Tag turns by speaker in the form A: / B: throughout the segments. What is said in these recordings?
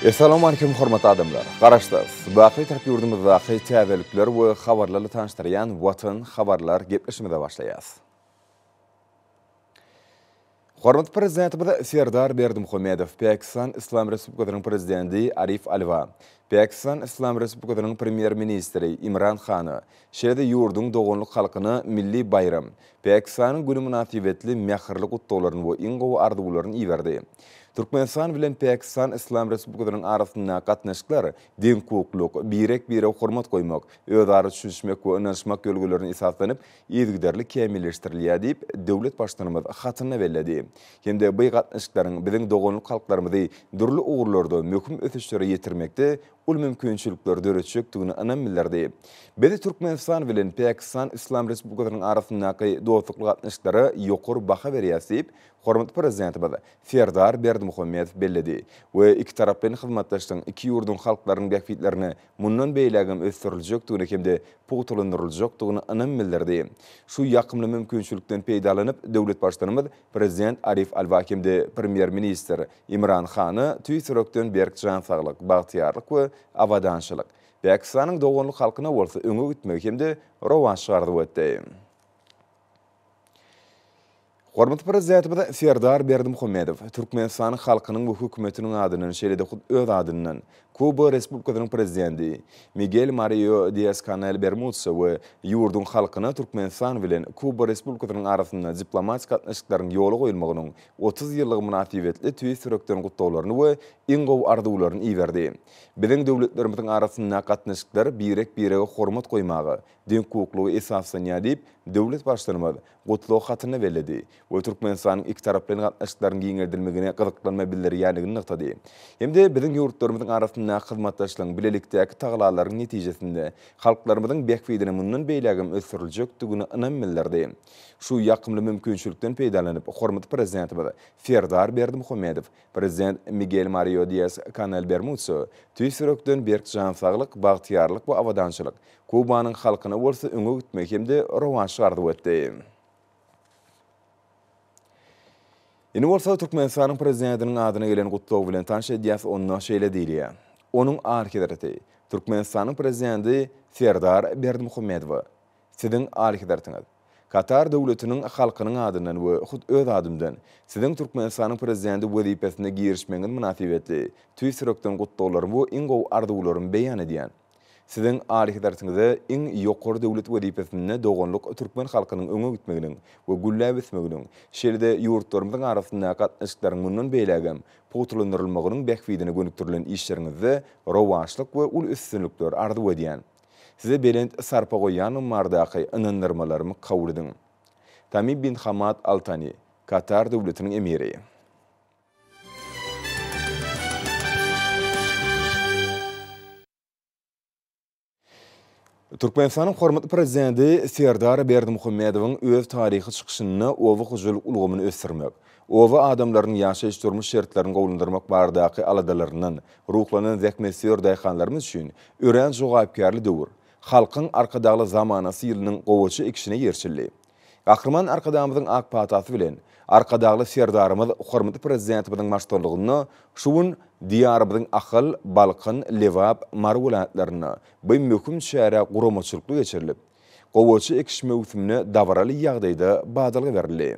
A: Essalamualeýkum hormatly adamlar! Garaşsyz, baky Türk ýurdumyzdaky täzelikler we habarlarly tanyşdyrýan Watan habarlar gepleşigimize başlaýas. Hormatly Prezidentimiz Serdar Berdimuhamedow Pakistan Yslam Respublikasynyň Prezidenti Arif Alwa, Pakistan Yslam Respublikasynyň Premýer-ministri Imran Hana, şeýle-de ýurduň doganlyk halkyna milli baýram, Pakistanyň güni mynasybetli mähirli gutlaglaryny we iň gowy arzuwlaryny iberdi. Türkmenistan bilen Pakistan Yslam Respublikasynyň arasyndaky gatnaşyklar deňhukuklylyk, birek-birege hormat goýmak, özara düşünişmek we ynanyşmak ýörelgelerine esaslanyp, yzygiderli kämilleşdirilýär diýip, döwlet Baştutanymyz hatynda belledi hem-de by gatnaşyklaryň biziň doganlyk halklarymyzy dürli ugurlarda möhüm ösüşlere ýetirmekde uly mümkinçilikleri döretjekdigine ynam bildirdi. Biz Türkmenistan bilen Pakistan Yslam Respublikasynyň arasyndaky dostlukly gatnaşyklara ýokary baha berýäris diýip, hormatly Prezidentimiz Serdar Berdimuhamedow belledi we ikitaraplaýyn hyzmatdaşlygyň iki ýurduň halklarynyň bähbitlerine mundan beýlägem ösdüriljekdigine hem-de pugtalandyryljakdygyna ynam bildirdi. Şu ýakymly mümkinçilikden peýdalanyp, döwlet Baştutanymyz Prezident Arif Alwa hem-de Premýer-ministr Imran Hana tüýs ýürekden berk jan saglyk, bagtyýarlyk we abadançylyk, Pakistanyň doganlyk halkyna bolsa öňe gitmegi hem-de rowaçlyk arzuw etdi. Hormatly Prezidentimiz Serdar Berdimuhamedow Türkmenistanyň halkynyň we hökümetiniň adyndan, şeýle-de hut öz adyndan Kuba Respublikasynyň Prezidenti Migel Mario Dias-Kanel Bermudese we ýurduň halkyna Türkmenistan bilen Kuba Respublikasynyň arasynda diplomatik gatnaşyklaryň ýola goýulmagynyň 30 ýyllygy mynasybetli tüýs ýürekden gutlaglaryny we iň gowy arzuwlaryny iberdi. Biziň döwletlerimiziň arasyndaky gatnaşyklar birek-birege hormat goýmaga, deňhukuklyga esaslanýar diýip, döwlet Baştutanymyz gutlag hatynda belledi we Türkmenistanyň ikitaraplaýyn gatnaşyklaryň giňeldilmegine gyzyklanma bildirýändigini nygtady hem-de biziň ýurtlarymyzyň arasyndaky hyzmatdaşlygyň bilelikdäki tagalalaryň netijesinde halklarymyzyň bähbidine mundan beýlägem ösdüriljekdigine ynam bildirdi. Şu ýakymly mümkinçilikden peýdalanyp, hormatly Prezidentimiz Serdar Berdimuhamedow Prezident Migel Mario Dias-Kanel Bermudso tüýs ýürekden berk jan saglyk, bagtyýarlyk we abadançylyk, Kubanyň halkyna bolsa öňe gitmegi hem-de rowaçlyk arzuw etdi. Indi bolsa Türkmenistanyň Prezidentiniň adyna gelen gutlag bilen tanyş edýäs, onda şeýle diýilýär, Onuň Alyhezreti, Türkmenistanyň Prezidenti Serdar Berdimuhamedowa, Siziň Alyhezretiňiz, Katar Döwletiniň halkynyň adyndan we hut öz adymdan Siziň Türkmenistanyň Prezidenti wezipesine girişmegiňiz mynasybetli tüýs ýürekden gutlaglarymy we iň gowy arzuwlarymy beýan edýän. Siziň Alyhezretiňize iň ýokary döwlet wezipesinde doganlyk türkmen halkynyň öňe gitmeginiň we gülläp ösmeginiň, şeýle-de ýurtlarymyzyň arasyndaky gatnaşyklaryň mundan beýlägem pugtalandyrylmagynyň bähbidine gönükdirilen işleriňizde rowaçlyk we uly üstünlikler arzuw edýän. Size belent sarpa goýýanym baradaky ynandyrmalarymy kabul ediň. Tamim bin Hamad Al Tani, Katar Döwletiniň Emiri. Türkmenistanyň hormatly Prezidenti Serdar Berdimuhamedowyň öz taryhy çykyşynda oba hojalyk ulgamyny ösdürmek, oba adamlarynyň ýaşaýyş-durmuş şertlerini gowulandyrmak baradaky aladalaryndan ruhlanan zähmetsöýer daýhanlarymyz üçin örän jogapkärli döwür, Halkyň Arkadagly zamanasy ýylynyň gowaça ekişine girişildi. Gahryman Arkadagymyzyň ak patasy bilen, Arkadagly Serdarymyz hormatly Prezidentimiziň baştutanlygynda şu gün Diýarymyzyň Ahal, Balkan, Lebap, Mary welaýatlarynda bu möhüm çäre guramaçylykly geçirilip, gowaça ekiş möwsümine dabaraly ýagdaýda badalga berildi.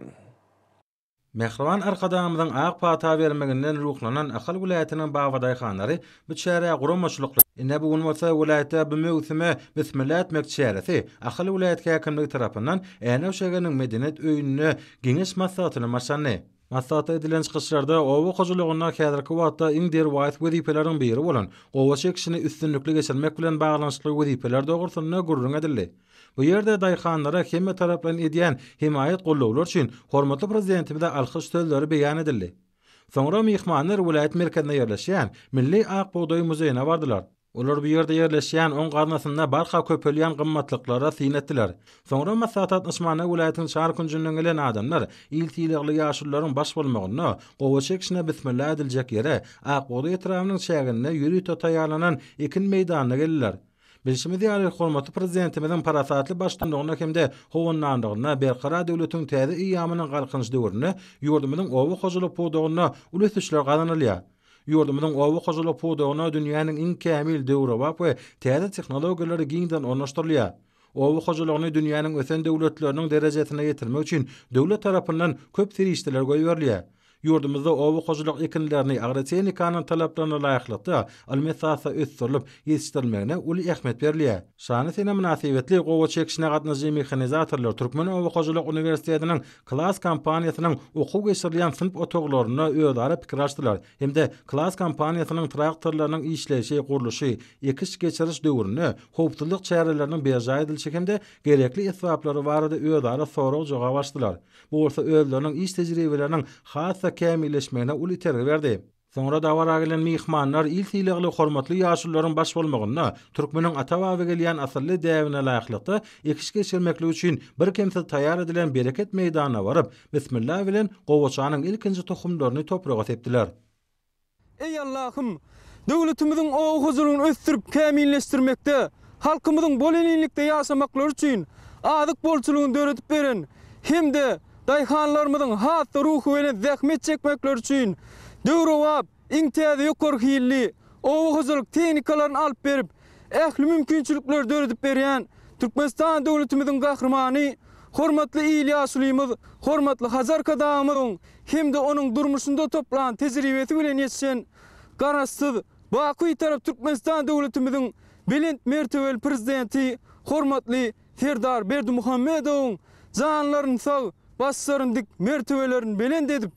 B: Mähriban Arkadagymyzyň ak pata bermeginden ruhlanan Ahal welaýatynyň babadaýhanlary bu çärä guramaçylykly Ine bu gün bolsa welaýatda bu möwsüme Bismilla etmek çäresi Ahal welaýat häkimligi tarapyndan Änew şägeriniň Medeniýet öýünde geňeş maslahatyna başlandy. Maslahatda edilen çykyşlarda oba hojalygynda häzirki wagtda iň derwaýys wezipeleriň biri bolan gowaça ekişini üstünlikli geçirmek bilen baglanyşykly wezipeler dogrusynda gürrüň edildi. Bu ýerde daýhanlara hemmetaraplaýyn edýän hemaýat-goldawlar üçin hormatly Prezidentimize alkyş sözleri beýan edildi. Soňra myhmanlar welaýat merkezinde ýerleşýän Milli ak bugdaý muzeýine bardylar. Olar bu ýerde ýerleşýän oň gaznasynda barha köpelýän gymmatlyklara syn etdiler. Soňra maslahata gatnaşmana welaýatyň çar künjünden gelen adamlar il sylagly ýaşulularyň baş bolmagynda gowaça ekişine bismilla ediljek ýere, Akbugdaý etrabynyň çäginde ýörite taýýarlanan ekin meýdanyna geldiler. Bilşimiz ýaly, hormatly Prezidentimiziň parasatly baştutanlygynda hem-de howandarlygynda Berkarar döwletiň täze eýýamynyň Galkynyş döwründe ýurdumyzyň oba hojalyk pudagynda uly ösüşler gazanylýar. Ýurdumyzyň oba hojalyk pudagyna dünýäniň iň kämil, döwrebap we täze tehnologiýalary giňden ornaşdyrylýar. Oba hojalygyny dünýäniň ösen döwletleriniň derejesine ýetirmek üçin döwlet tarapyndan köp serişdeler goýberilýär. Ýurdumyzda oba hojalyk ekinlerini agrotehnikanyň talaplaryna laýyklykda ylmy esasda ösdürilip ýetişdirilmegine uly ähmiýet berilýär. Şanly sene mynasybetli gowaça ekişine gatnaşyjy mehanizatorlar Türkmen oba hojalyk uniwersitetiniň Klas kompaniýasynyň okuw geçirilýän synp otaglarynda özara pikir alşdylar hem-de Klas kompaniýasynyň traktorlarynyň işleýşi, gurluşy, ekiş geçiriş döwründe howpsuzlyk çäreleriniň berjaý edilişi hem-de gerekli esbaplary barada özara sorag-jogap alşdylar. Bu bolsa özleriniň iş tejribeleriniň has-da kämilleşmegine uly itergi berdi. Soňra dabara gelen myhmanlar il sylagly hormatly ýaşulularyň baş bolmagynda türkmeniň ata-baba gelýän asylly däbine laýyklykda ekiş geçirmeklik üçin birkemsiz taýýar edilen bereket meýdanyna baryp, Bismilla bilen gowaçanyň ilkinji tohumlaryny topraga sepdiler.
C: Eý Allahym! Döwletimiziň oba hojalygyny ösdürip kämilleşdirmekde, halkymyzyň bol-elinlikde ýaşamaklary üçin azyk bolçulygyny döredip beren hem-de daýhanlarymyzyň has-da ruhubelent zähmet çekmekleri üçin döwrebap, iň täze ýokary hilli oba hojalyk tehnikalaryny alyp berip, ähli mümkinçilikleri döredip berýän Türkmenistan döwletimiziň Gahrymany, hormatly il ýaşulymyz, hormatly Hajy Arkadagymyzyň hem-de onuň durmuşynda toplan tejribesi bilen ýetişen Garaşsyz, baky Bitarap Türkmenistan döwletimiziň belent mertebeli Prezidenti hormatly Serdar Berdimuhamedowyň janlaryny sag, başlaryny dik, mertebelerini belent edip,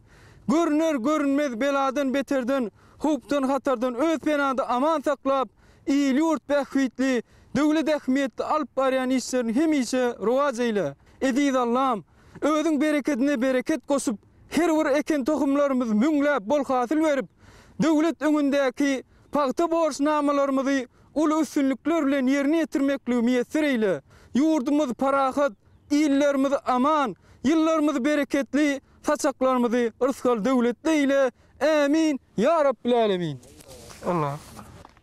C: görüner, görünmez beladan-beterden, howpdan-hatardan öz penada aman saklap, il-ýurt bähbitli, döwlet ähmiýetli alyp barýan işlerini hemişe rowaç eýle! Eziz Allam, Özüň berekedine bereket goşup, her bir eken tohumlarymyz müňläp bol hasyl berip, döwlet öňündäki pagta borçnamalarymyzy uly üstünlikler bilen ýerine ýetirmekligi miýesser eýle. Ýurdumyz parahat, illerimiz aman, ýyllarymyz bereketli, saçaklarymyzy rysgal-döwletli eýle. Ämin, ýa Rabbil Älemin. Allah.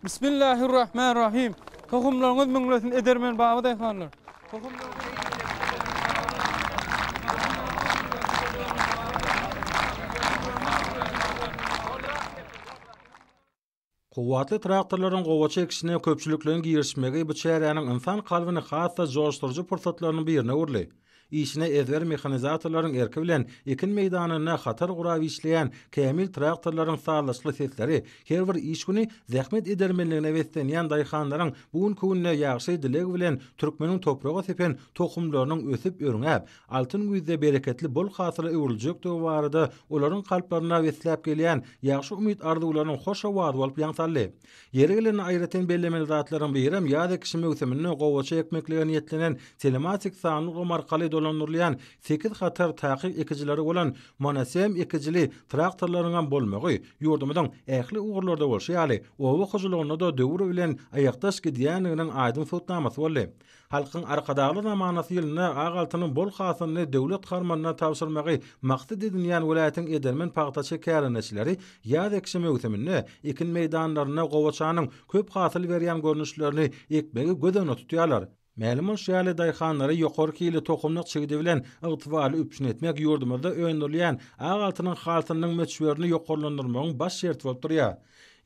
C: Bismillahirrahmanirrahim. Tohumlaryňyz müňlesin edermen baba daýhanlar.
B: Kuwwatly traktorlaryň gowaça ekişine köpçülikleýin girişmegi bu çäräniň ynsan kalbyny has-da joşduryjy pursatlarynyň birine öwrüldi. Işine ezber mehanizatorlaryň erki bilen ekin meýdanynda hatar gurap işleýän kämil traktorlaryň sazlaşykly sesleri her bir iş güni zähmet edermenligine beslenýän daýhanlaryň bu günki günde ýagşy dileg bilen türkmeniň topraga sepen tohumlarynyň ösüp-örňäp, altyn güýzde bereketli bol hasyla öwrüljekdigi barada olaryň kalplarynda besläp gelýän ýagşy umyt-arzuwlarynyň hoş owazy bolup ýaň saldy. Ýeri gelende aýratyn bellemeli zatlaryň birem ýaz ekişi möwsüminde gowaça ekmeklige niýetlenen telematik sanly ulgam arkaly dolandyrylýan sekiz hatar takyk ekijileri bolan Monosem ekijili traktorlaryňam bolmagy ýurdumyzyň ähli ugurlarda bolşy ýaly, oba hojalygynda-da döwür bilen aýakdaş gidýändiginiň aýdyň subutnamasy boldy. Halkyň Arkadagly zamanasy ýylynda ak altynyň bol hasylyny döwlet harmanyna tabşyrmagy maksat edinýän welaýatyň edermen pagtaçy kärendeçileri ýaz ekişi möwsüminde ekin meýdanlarynda gowaçanyň köp hasyl berýän görnüşlerini ekmegi göz öňünde tutýarlar. Mälim bolşy ýaly, daýhanlary ýokary hilli tohumlyk çigidi bilen ygtybarly üpjün etmek ýurdumyzda öndürilýän ak altynyň hasylynyň möçberini ýokarlandyrmagyň baş şerti bolup durýar.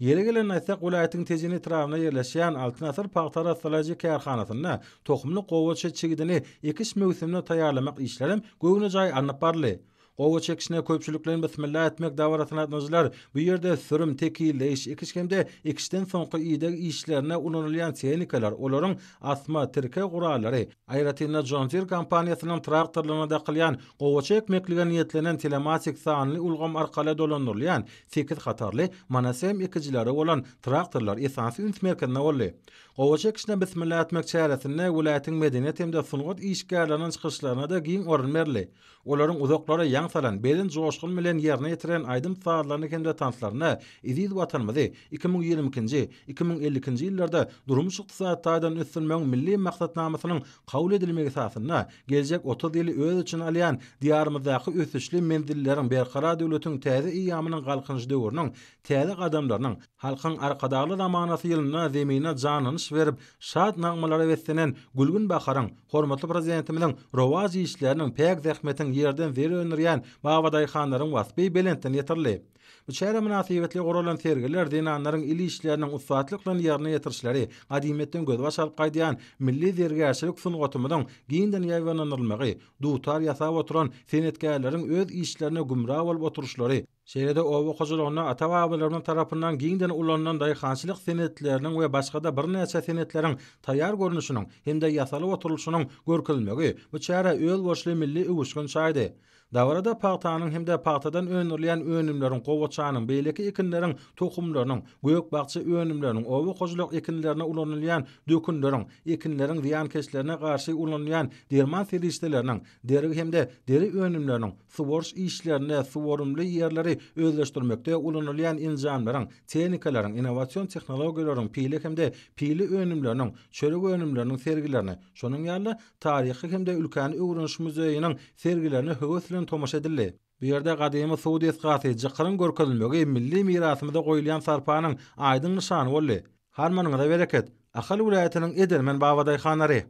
B: Ýeri gelende aýtsak, welaýatyň Tejen etrabynda ýerleşýän Altyn asyr pagta arassalaýjy kärhanasynda tohumlyk gowaça çigidini ekiş möwsümine taýýarlamak işlerem göwnejaý alnyp baryldy. Gowaça ekişine köpçülikleýin bismilla etmek dabarasyna gatnaşyjylar bu ýerde sürüm, tekizleýiş, ekiş hem-de ekişden soňky ideg işlerinde ulanylýan tehnikalar, olaryň asma, tirkeg gurallary, aýratyn-da John Deere kompaniýasynyň traktorlaryna dakylýan gowaça ekmeklige niýetlenen telematik sanly ulgam arkaly dolandyrylýan Sekiz hatarly monosem ekijileri bolan traktorlar esasy üns merkezinde boldy. Gowaça ekişine bismilla etmek çäresinde welaýatyň medeniýet hem-de sungat işgärleriniň çykyşlaryna-da giň orun berildi. Olaryň uzaklara ýaň salan, belent joşgun bilen ýerine ýetiren aýdym-sazlaryny hem-de tanslaryny eziz Watanymyzy 2022-nji, 2052-nji ýyllarda durmuş-ykdysady taýdan ösdürmegiň milli maksatnamasynyň kabul edilmegi esasynda geljek 30 ýyly öz içine alýan Diýarymyzdaky ösüşli menzilleriň, Berkarar döwletiň täze eýýamynyň Galkynyş döwrüniň täze gadamlarynyň, Halkyň Arkadagly zamanasy ýylynda Zemine janlanyş. ýetmiş berip, şat nagmalara beslenen gülgün baharyň, hormatly Prezidentimiziň rowaç işleriniň, päk zähmetiň ýerden zer öndürýän babadaýhanlaryň waspy belentden ýetirildi. Bu çäre mynasybetli guralan sergiler zenanlaryň el işleriniň ussatlyk bilen ýerine ýetirişleri, gadymyýetden gözbaş alyp gaýdýan milli zergärçilik sungatymyzyň giňden ýaýbaňlandyrylmagy, dutar ýasap oturan senetkärleriň öz işlerine gümra bolup oturyşlary, şeýle-de oba hojalygynda ata-babalarymyz tarapyndan giňden ulanylan daýhançylyk senetleriniň we başga-da birnäçe senetleriň taýýar görnüşiniň hem-de ýasalyp oturylyşynyň görkezilmegi bu çärä özboluşly milli öwüşgin çaýdy. Dabarada pagtanyň hem-de pagtadan öndürilýän önümleriň, gowaçanyň, beýleki ekinleriň tohumlarynyň, gök-bakja önümleriniň, oba hojalyk ekinlerine ulanylýan dökünleriň, ekinleriň zyýankeşlerine garşy ulanylýan derman serişdeleriniň, deri hem-de deri önümleriniň, suwaryş işlerinde suwarymly ýerleri özleşdirmekde ulanylýan enjamlaryň, tehnikalaryň, innowasion tehnologiýalaryň, pile hem-de pile önümleriniň, çörek önümleriniň sergilerine, şonuň ýaly-da, Taryhy hem-de ülkäni öwreniş muzeýiniň sergilerine höwes bilen tomaşa edildi. Bu ýerde gadymy suw desgasy, jykyryň görkezilmegi milli mirasymyza goýulýan sarpanyň aýdyň nyşany boldy. Harmanyňyza bereket, Ahal welaýatynyň edermen babadaýhanlary!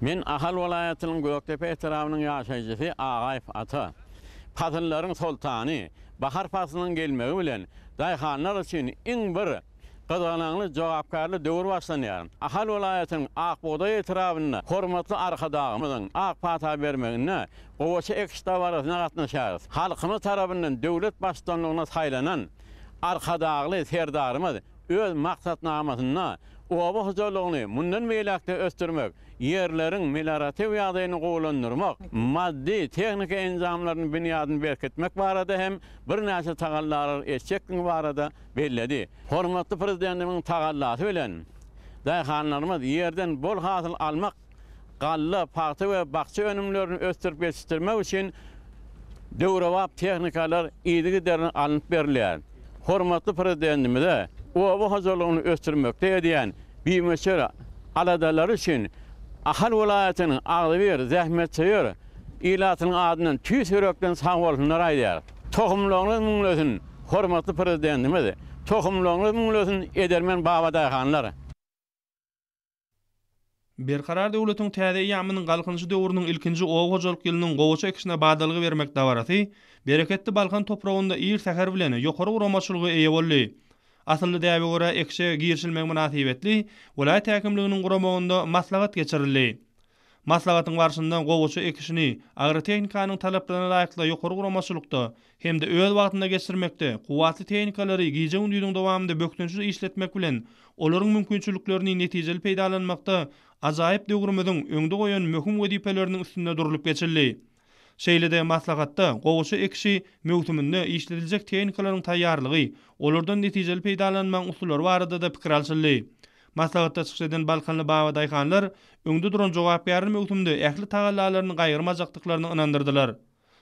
D: Men Ahal welaýatynyň Gökdepe etrabynyň ýaşaýjysy Agaýew Ata. Pasyllaryň soltany, bahar paslynyň gelmegi bilen, daýhanlar üçin iň bir Gyzgalaňly, jogapkärli döwür başlanýar. Ahal welaýatynyň Ak bugdaý etrabynda hormatly Arkadagymyzyň ak pata bermeginde gowaça ekiş dabarasyna gatnaşýarys. Halkymyz tarapyndan döwlet Baştutanlygyna saýlanan Arkadagly Serdarymyz öz maksatnamasynda oba hojalygyny mundan beýläk-de ösdürmek, ýerleriň melioratiw ýagdaýyny gowulandyrmak, maddy-tehniki enjamlarynyň binýadyny berkitmek barada hem birnäçe tagallalar etjekdigi barada belledi. Hormatly Prezidentimiziň tagallasy bilen, daýhanlarymyz ýerden bol hasyl almak, galla, pagta we bakja önümlerini ösdürip ýetişdirmek üçin döwrebap tehnikalar yzygiderli alnyp berilýär. Hormatly Prezidentimize oba hojalygyny ösdürmekde edýän bimöçber aladalary üçin Ahal welaýatynyň agzybir, zähmetsöýer ilatynyň adyndan tüýs ýürekden sagbolsunlar aýdýarys. Tohumlaryňyz müňlesin, hormatly Prezidentimiz! Tohumlaryňyz müňlesin, edermen babadaýhanlar!
E: Berkarar döwletiň täze eýýamynyň Galkynyşy döwrüniň ilkinji oba hojalyk ýylynyň gowaça ekişine badalga bermek dabarasy bereketli Balkan topragynda ir säher bilen ýokary guramaçylyga eýe boldy. Asylly däbe görä ekişe girişilmegi mynasybetli welaýat häkimliginiň guramagynda maslahat geçirildi. Maslahatyň barşynda gowaça ekişini agrotehnikanyň talaplaryna laýyklykda ýokary guramaçylykda hem-de öz wagtynda geçirmekde, kuwwatly tehnikalary gije-gündiziň dowamynda bökdençsiz işletmek bilen, olaryň mümkinçiliklerini netijeli peýdalanmakda ajaýyp döwrümiziň öňde goýan möhüm wezipeleriniň üstünde durlup geçildi. Şeýle-de maslahatda gowaça ekişi möwsüminde işlediljek tehnikalaryň taýýarlygy, olardan netijeli peýdalanmagyň usullary barada-da pikir alşyldy. Maslahatda çykyş eden balkanly babadaýhanlar öňde duran jogapkärli möwsümde ähli tagallalaryny gaýgyrmajakdyklaryny ynandyrdylar.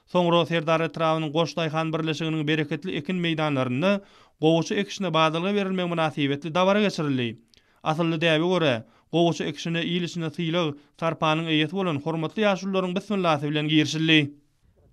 E: Soňra Serdar etrabynyň Goş daýhan birleşiginiň bereketli ekin meýdanlarynda gowaça ekişine badalga berilmegi mynasybetli dabara geçirildi. Asylly däbe görä, gowaça ekişine il içinde sylag, sarpanyň eýesi bolan hormatly ýaşulularyň bismillasy bilen girişildi.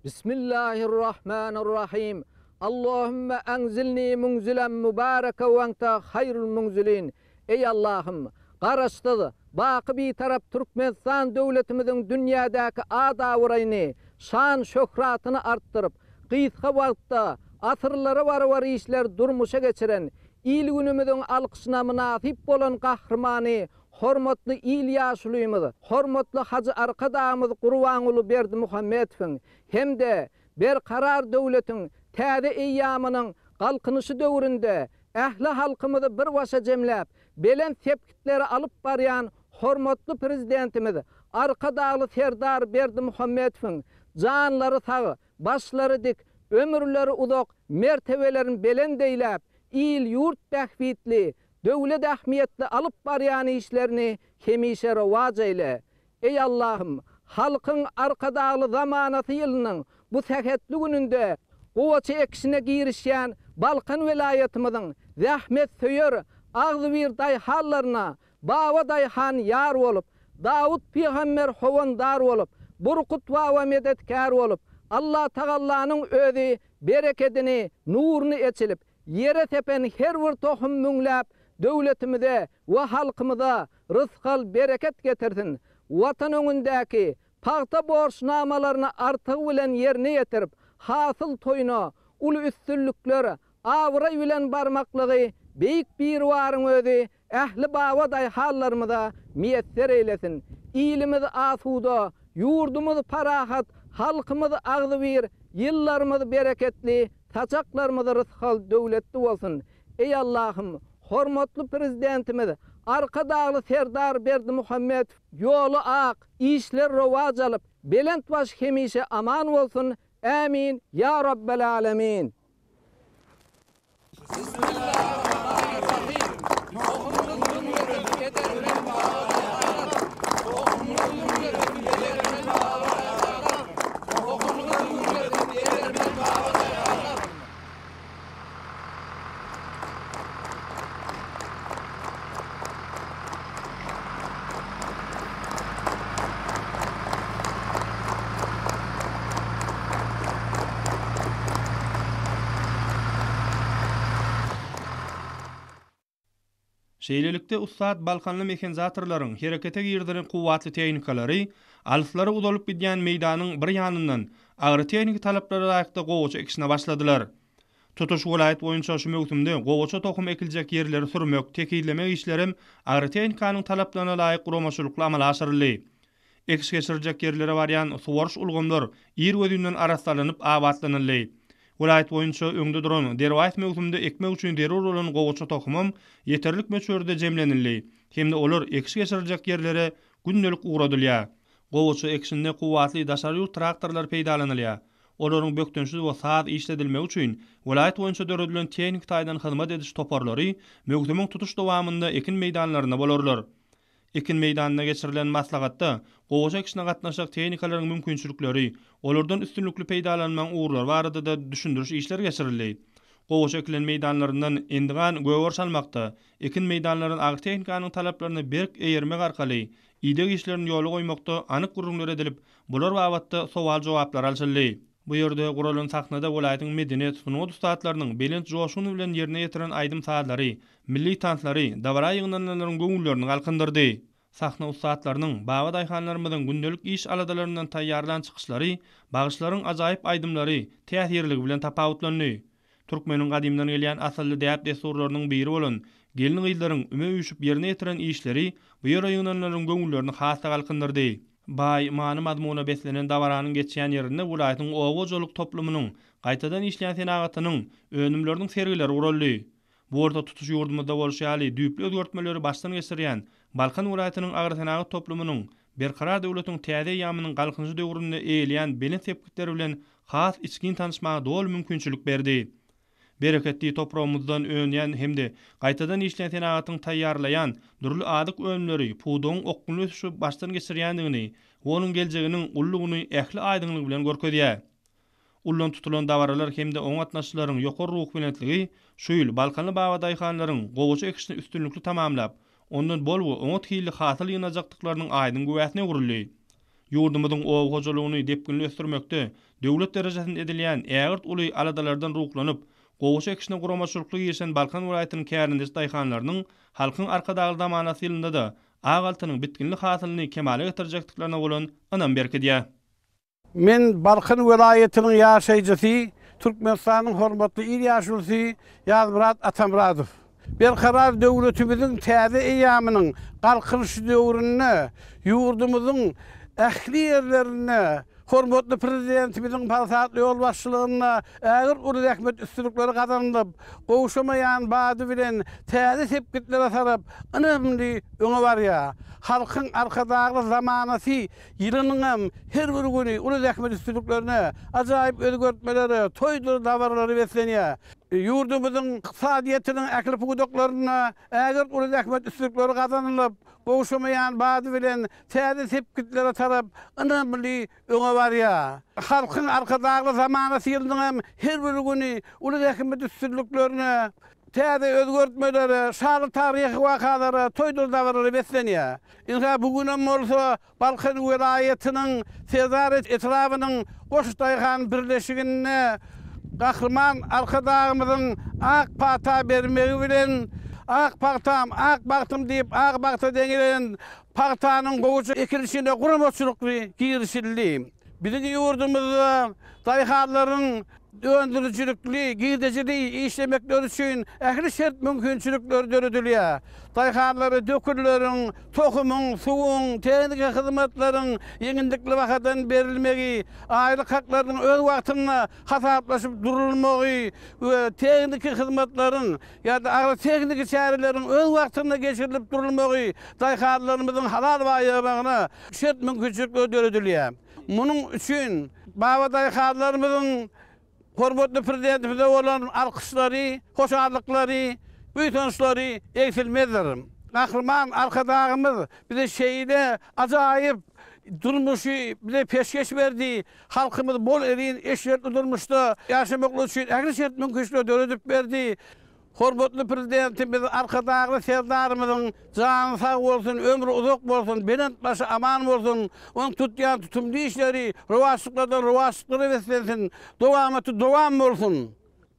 F: Bismillahirrahmanirrahim. Allahümme enzilni munzilen mübareke we ente haýrul munzilin. Eý Allahym! Garaşsyz, baky Bitarap Türkmenistan döwletimiziň dünýädäki at-abraýyny, şan-şöhratyny artdyryp, gysga wagtda asyrlara barabar işler durmuşa geçiren, il-günümiziň alkyşyna mynasyp bolan Gahrymany hormatly il ýaşulymyz, hormatly Hajy Arkadagymyz Gurbanguly Berdimuhamedowyň hem-de Berkarar döwletiň täze eýýamynyň Galkynyşy döwründe ähli halkymyzy bir başa jemläp, belent sepgitlere alyp barýan hormatly Prezidentimiz Arkadagly Serdar Berdimuhamedowyň janlary sag, başlary dik, ömürleri uzak, mertebelerini belent eýläp, il-ýurt bähbitli, döwlet ähmiýetli alyp barýan işlerini hemişe rowaç eýle! Eý Allahym! Halkyň Arkadagly zamanasy ýylynyň bu sähetli gününde gowaça ekişine girişýän Balkan welaýatymyzyň zähmetsöýer, agzybir daýhanlaryna Baba daýhan ýar bolup, Dawut pygamber howandar bolup, Burkut baba medetkär bolup, Allatagallanyň özi berekedini, nuruny eçilip, Ýere sepen her bir tohum müňläp. Döwletimize we halkymyza rysgal-bereket getirsin! Watan öňündäki pagta borçnamalaryny artygy bilen ýerine ýetirip, hasyl toýuna uly üstünlikler, abraý bilen barmaklygy Beýik Biribaryň özi ähli baba daýhanlarymyza miýesser eýlesin! Ilimiz asuda, ýurdumyz parahat, halkymyz agzybir, ýyllarymyz bereketli, saçaklarymyz rysgal-döwletli bolsun! Eý Allahym, hormatly Prezidentimiz Arkadagly Serdar Berdimuhamedow ýoly ak, işleri rowaç alyp, belent baş hemişe aman bolsun, Ämin, Ýa Rabbel Alemin.
E: Şeýlelikde, ussat balkanly mehanizatorlaryň herekete girizilen kuwwatly tehnikalary alyslara uzalyp gidýän meýdanyň bir ýanyndan agrotehniki talaplara laýykda gowaça ekişine başladylar. Tutuş welaýat boýunça şu möwsümde gowaça tohum ekiljek ýerleri sürmek, tekizlemek işlerem agrotehnikanyň talaplaryna laýyk guramaçylykly amala aşyryldy. Ekiş geçiriljek ýerlere barýan suwaryş ulgamlar irgözinden arassalanyp abatlanyldy. Welaýat boýunça öňde duran derwaýys möwsümde ekmek üçin zerur bolan gowaça tohumam ýeterlik möçberde jemlenildi hem-de olar ekiş geçiriljek ýerlere gündelik ugradylýar. Gowaça ekişinde kuwwatly daşary ýurt traktorlary peýdalanylýar. Olaryň bökdençsiz we saz işledilmegi üçin welaýat boýunça döredilen tehniki taýdan hyzmat ediş toparlary möwsümiň tutuş dowamynda ekin meýdanlarynda bolarlar. Ekin meýdanynda geçirilen maslahatda gowaça ekişine gatnaşjak tehnikalaryň mümkinçilikleri, olardan üstünlikli peýdalanmagyň ugurlary barada-da düşündiriş işleri geçirildi. Gowaça ekilen meýdanlaryndan endigan gögeriş almakda, ekin meýdanlaryny agrotehnikanyň talaplaryna berk eýermek arkaly ideg işlerini ýola goýmakda anyk gürrüňler edilip, Bular babatda sowal-jogaplar alşyldy. Bu ýerde guralan sahnada welaýatyň medeniýet, sungat ussatlarynyň belent joşgun bilen ýerine ýetiren aýdym-sazlary, milli tanslary dabara ýygnananlaryň göwünlerini galkyndyrdy. Sahna ussatlarynyň, baba daýhanlarymyzyň gündelik iş aladalaryndan taýýarlan çykyşlary, bagşylaryň ajaýyp aýdymlary täsirliligi bilen tapawutlandy. Türkmeniň gadymdan gelýän asylly däp-dessurlarynyň biri bolan gelin-gyzlaryň üme üýşüp ýerine ýetiren işleri bu ýere ýygnananlaryň göwünlerini has-da galkyndyrdy. Baý many-mazmuna beslenen dabaranyň geçýän ýerinde welaýatyň oba hojalyk toplumynyň, gaýtadan işleýän senagatynyň önümleriniň sergileri guraldy. Bu bolsa tutuş ýurdumyzda bolşy ýaly düýpli özgertmeleri başdan geçirýän Balkan welaýatynyň agrosenagat toplumynyň Berkarar döwletiň täze eýýamynyň Galkynyşy döwründe eýeleýän belent sepgitleri bilen has içgin tanyşmaga doly mümkinçilik berdi. Bereketli topragymyzdan önýän hem-de gaýtadan işleýän senagatyň taýýarlaýan dürli azyk önümleri pudagyň okgunly ösüşi başdan geçirýändigini we onuň geljeginiň uludygyny ähli aýdyňlygy bilen görkezýär. Ullan tutulan dabaralar hem-de oňa gatnaşyjylaryň ýokary ruhubelentligi şu ýyl balkanly babadaýhanlaryň gowaça ekişini üstünlikli tamamlap, ondan bol we oňat hilli hasyl ýygnajakdyklarynyň aýdyň güwäsine öwrüldi. Ýurdumyzyň oba hojalygyny depginli ösdürmekde döwlet derejesinde edilýän ägirt uly aladalardan ruhlanyp, gowaça ekişine guramaçylykly girişen Balkan welaýatynyň kärendeçi daýhanlarynyň Halkyň Arkadagly zamanasy ýylynda-da ak altynyň bitginli hasylyny kemala getirjekdiklerine bolan ynam berkidýär.
G: Men Balkan welaýatynyň ýaşaýjysy, Türkmenistanyň hormatly il ýaşulusy Ýazmyrat Atamyradow. Berkarar döwletimiziň täze eýýamynyň Galkynyş döwründe ýurdumyzyň ähli ýerlerinde hormatly Prezidentimiziň parasatly ýolbaşçylygynda ägirt uly zähmet üstünlikleri gazanylyp, gowşamaýan bady bilen täze sepgitlere tarap ynamly öňe barýar. Halkyň Arkadagly zamanasy Ýylynyňam her bir güni uly zähmet üstünliklerine, ajaýyp özgertmelere, toýdur dabaralara beslenýär. Ýurdumyzyň ykdysadyýetiniň ähli pudaklarynda ägirt uly zähmet üstünlikleri gazanylyp, gowşamaýan bady bilen täze sepgitlere tarap ynamly öňe barýar. Halkyň Arkadagly zamanasy ýylynyňam her bir güni uly zähmet üstünliklerine, täze özgertmelere, şanly taryhy wakalara, toýdur dabaralara beslenýär. Ynha, bu günem bolsa Balkan welaýatynyň Serdar etrabynyň Goş daýhan birleşiginde Gahryman Arkadagymyzyň ak pata bermegi bilen. Ak pagtam, ak bagtym diýip, ak bagta deňelen pagtanyň gowaça ekilişine guramaçylykly girişildi. Biziň ýurdumyzda daýhanlaryň öndürijilikli, girdejili işlemekleri üçin ähli şert-mümkinçilikler döredilýär. Daýhanlara dökünleriň, tohumyň, suwuň, tehniki hyzmatlaryň ýeňillikli bahadan berilmegi, aýlyk haklarynyň öz wagtynda hasaplaşyp durulmagy we tehniki hyzmatlaryň ýa-da agrotehniki çäreleriň öz wagtynda geçirilip durulmagy daýhanlarymyzyň halal baýamagyna şert-mümkinçilikler döredilýär. Munuň üçin babadaýhanlarymyzyň hormatly Prezidentimize bolan alkyşlary, hoşallyklary, buýsançlary egsilmezdir. Gahryman Arkadagymyz bize şeýle ajaýyp durmuşy bize peşgeş berdi, halkymyz bol-elin, eşretli durmuşda ýaşamaklygy üçin ähli şert-mümkinçilikleri döredip berdi. Hormatly Prezidentimiz Arkadagly Serdarymyzyň jany sag bolsun, ömri uzak bolsun, belent başy aman bolsun, onuň tutýan tutumly işleri rowaçlyklardan rowaçlyklara beslensin, dowamaty dowam bolsun!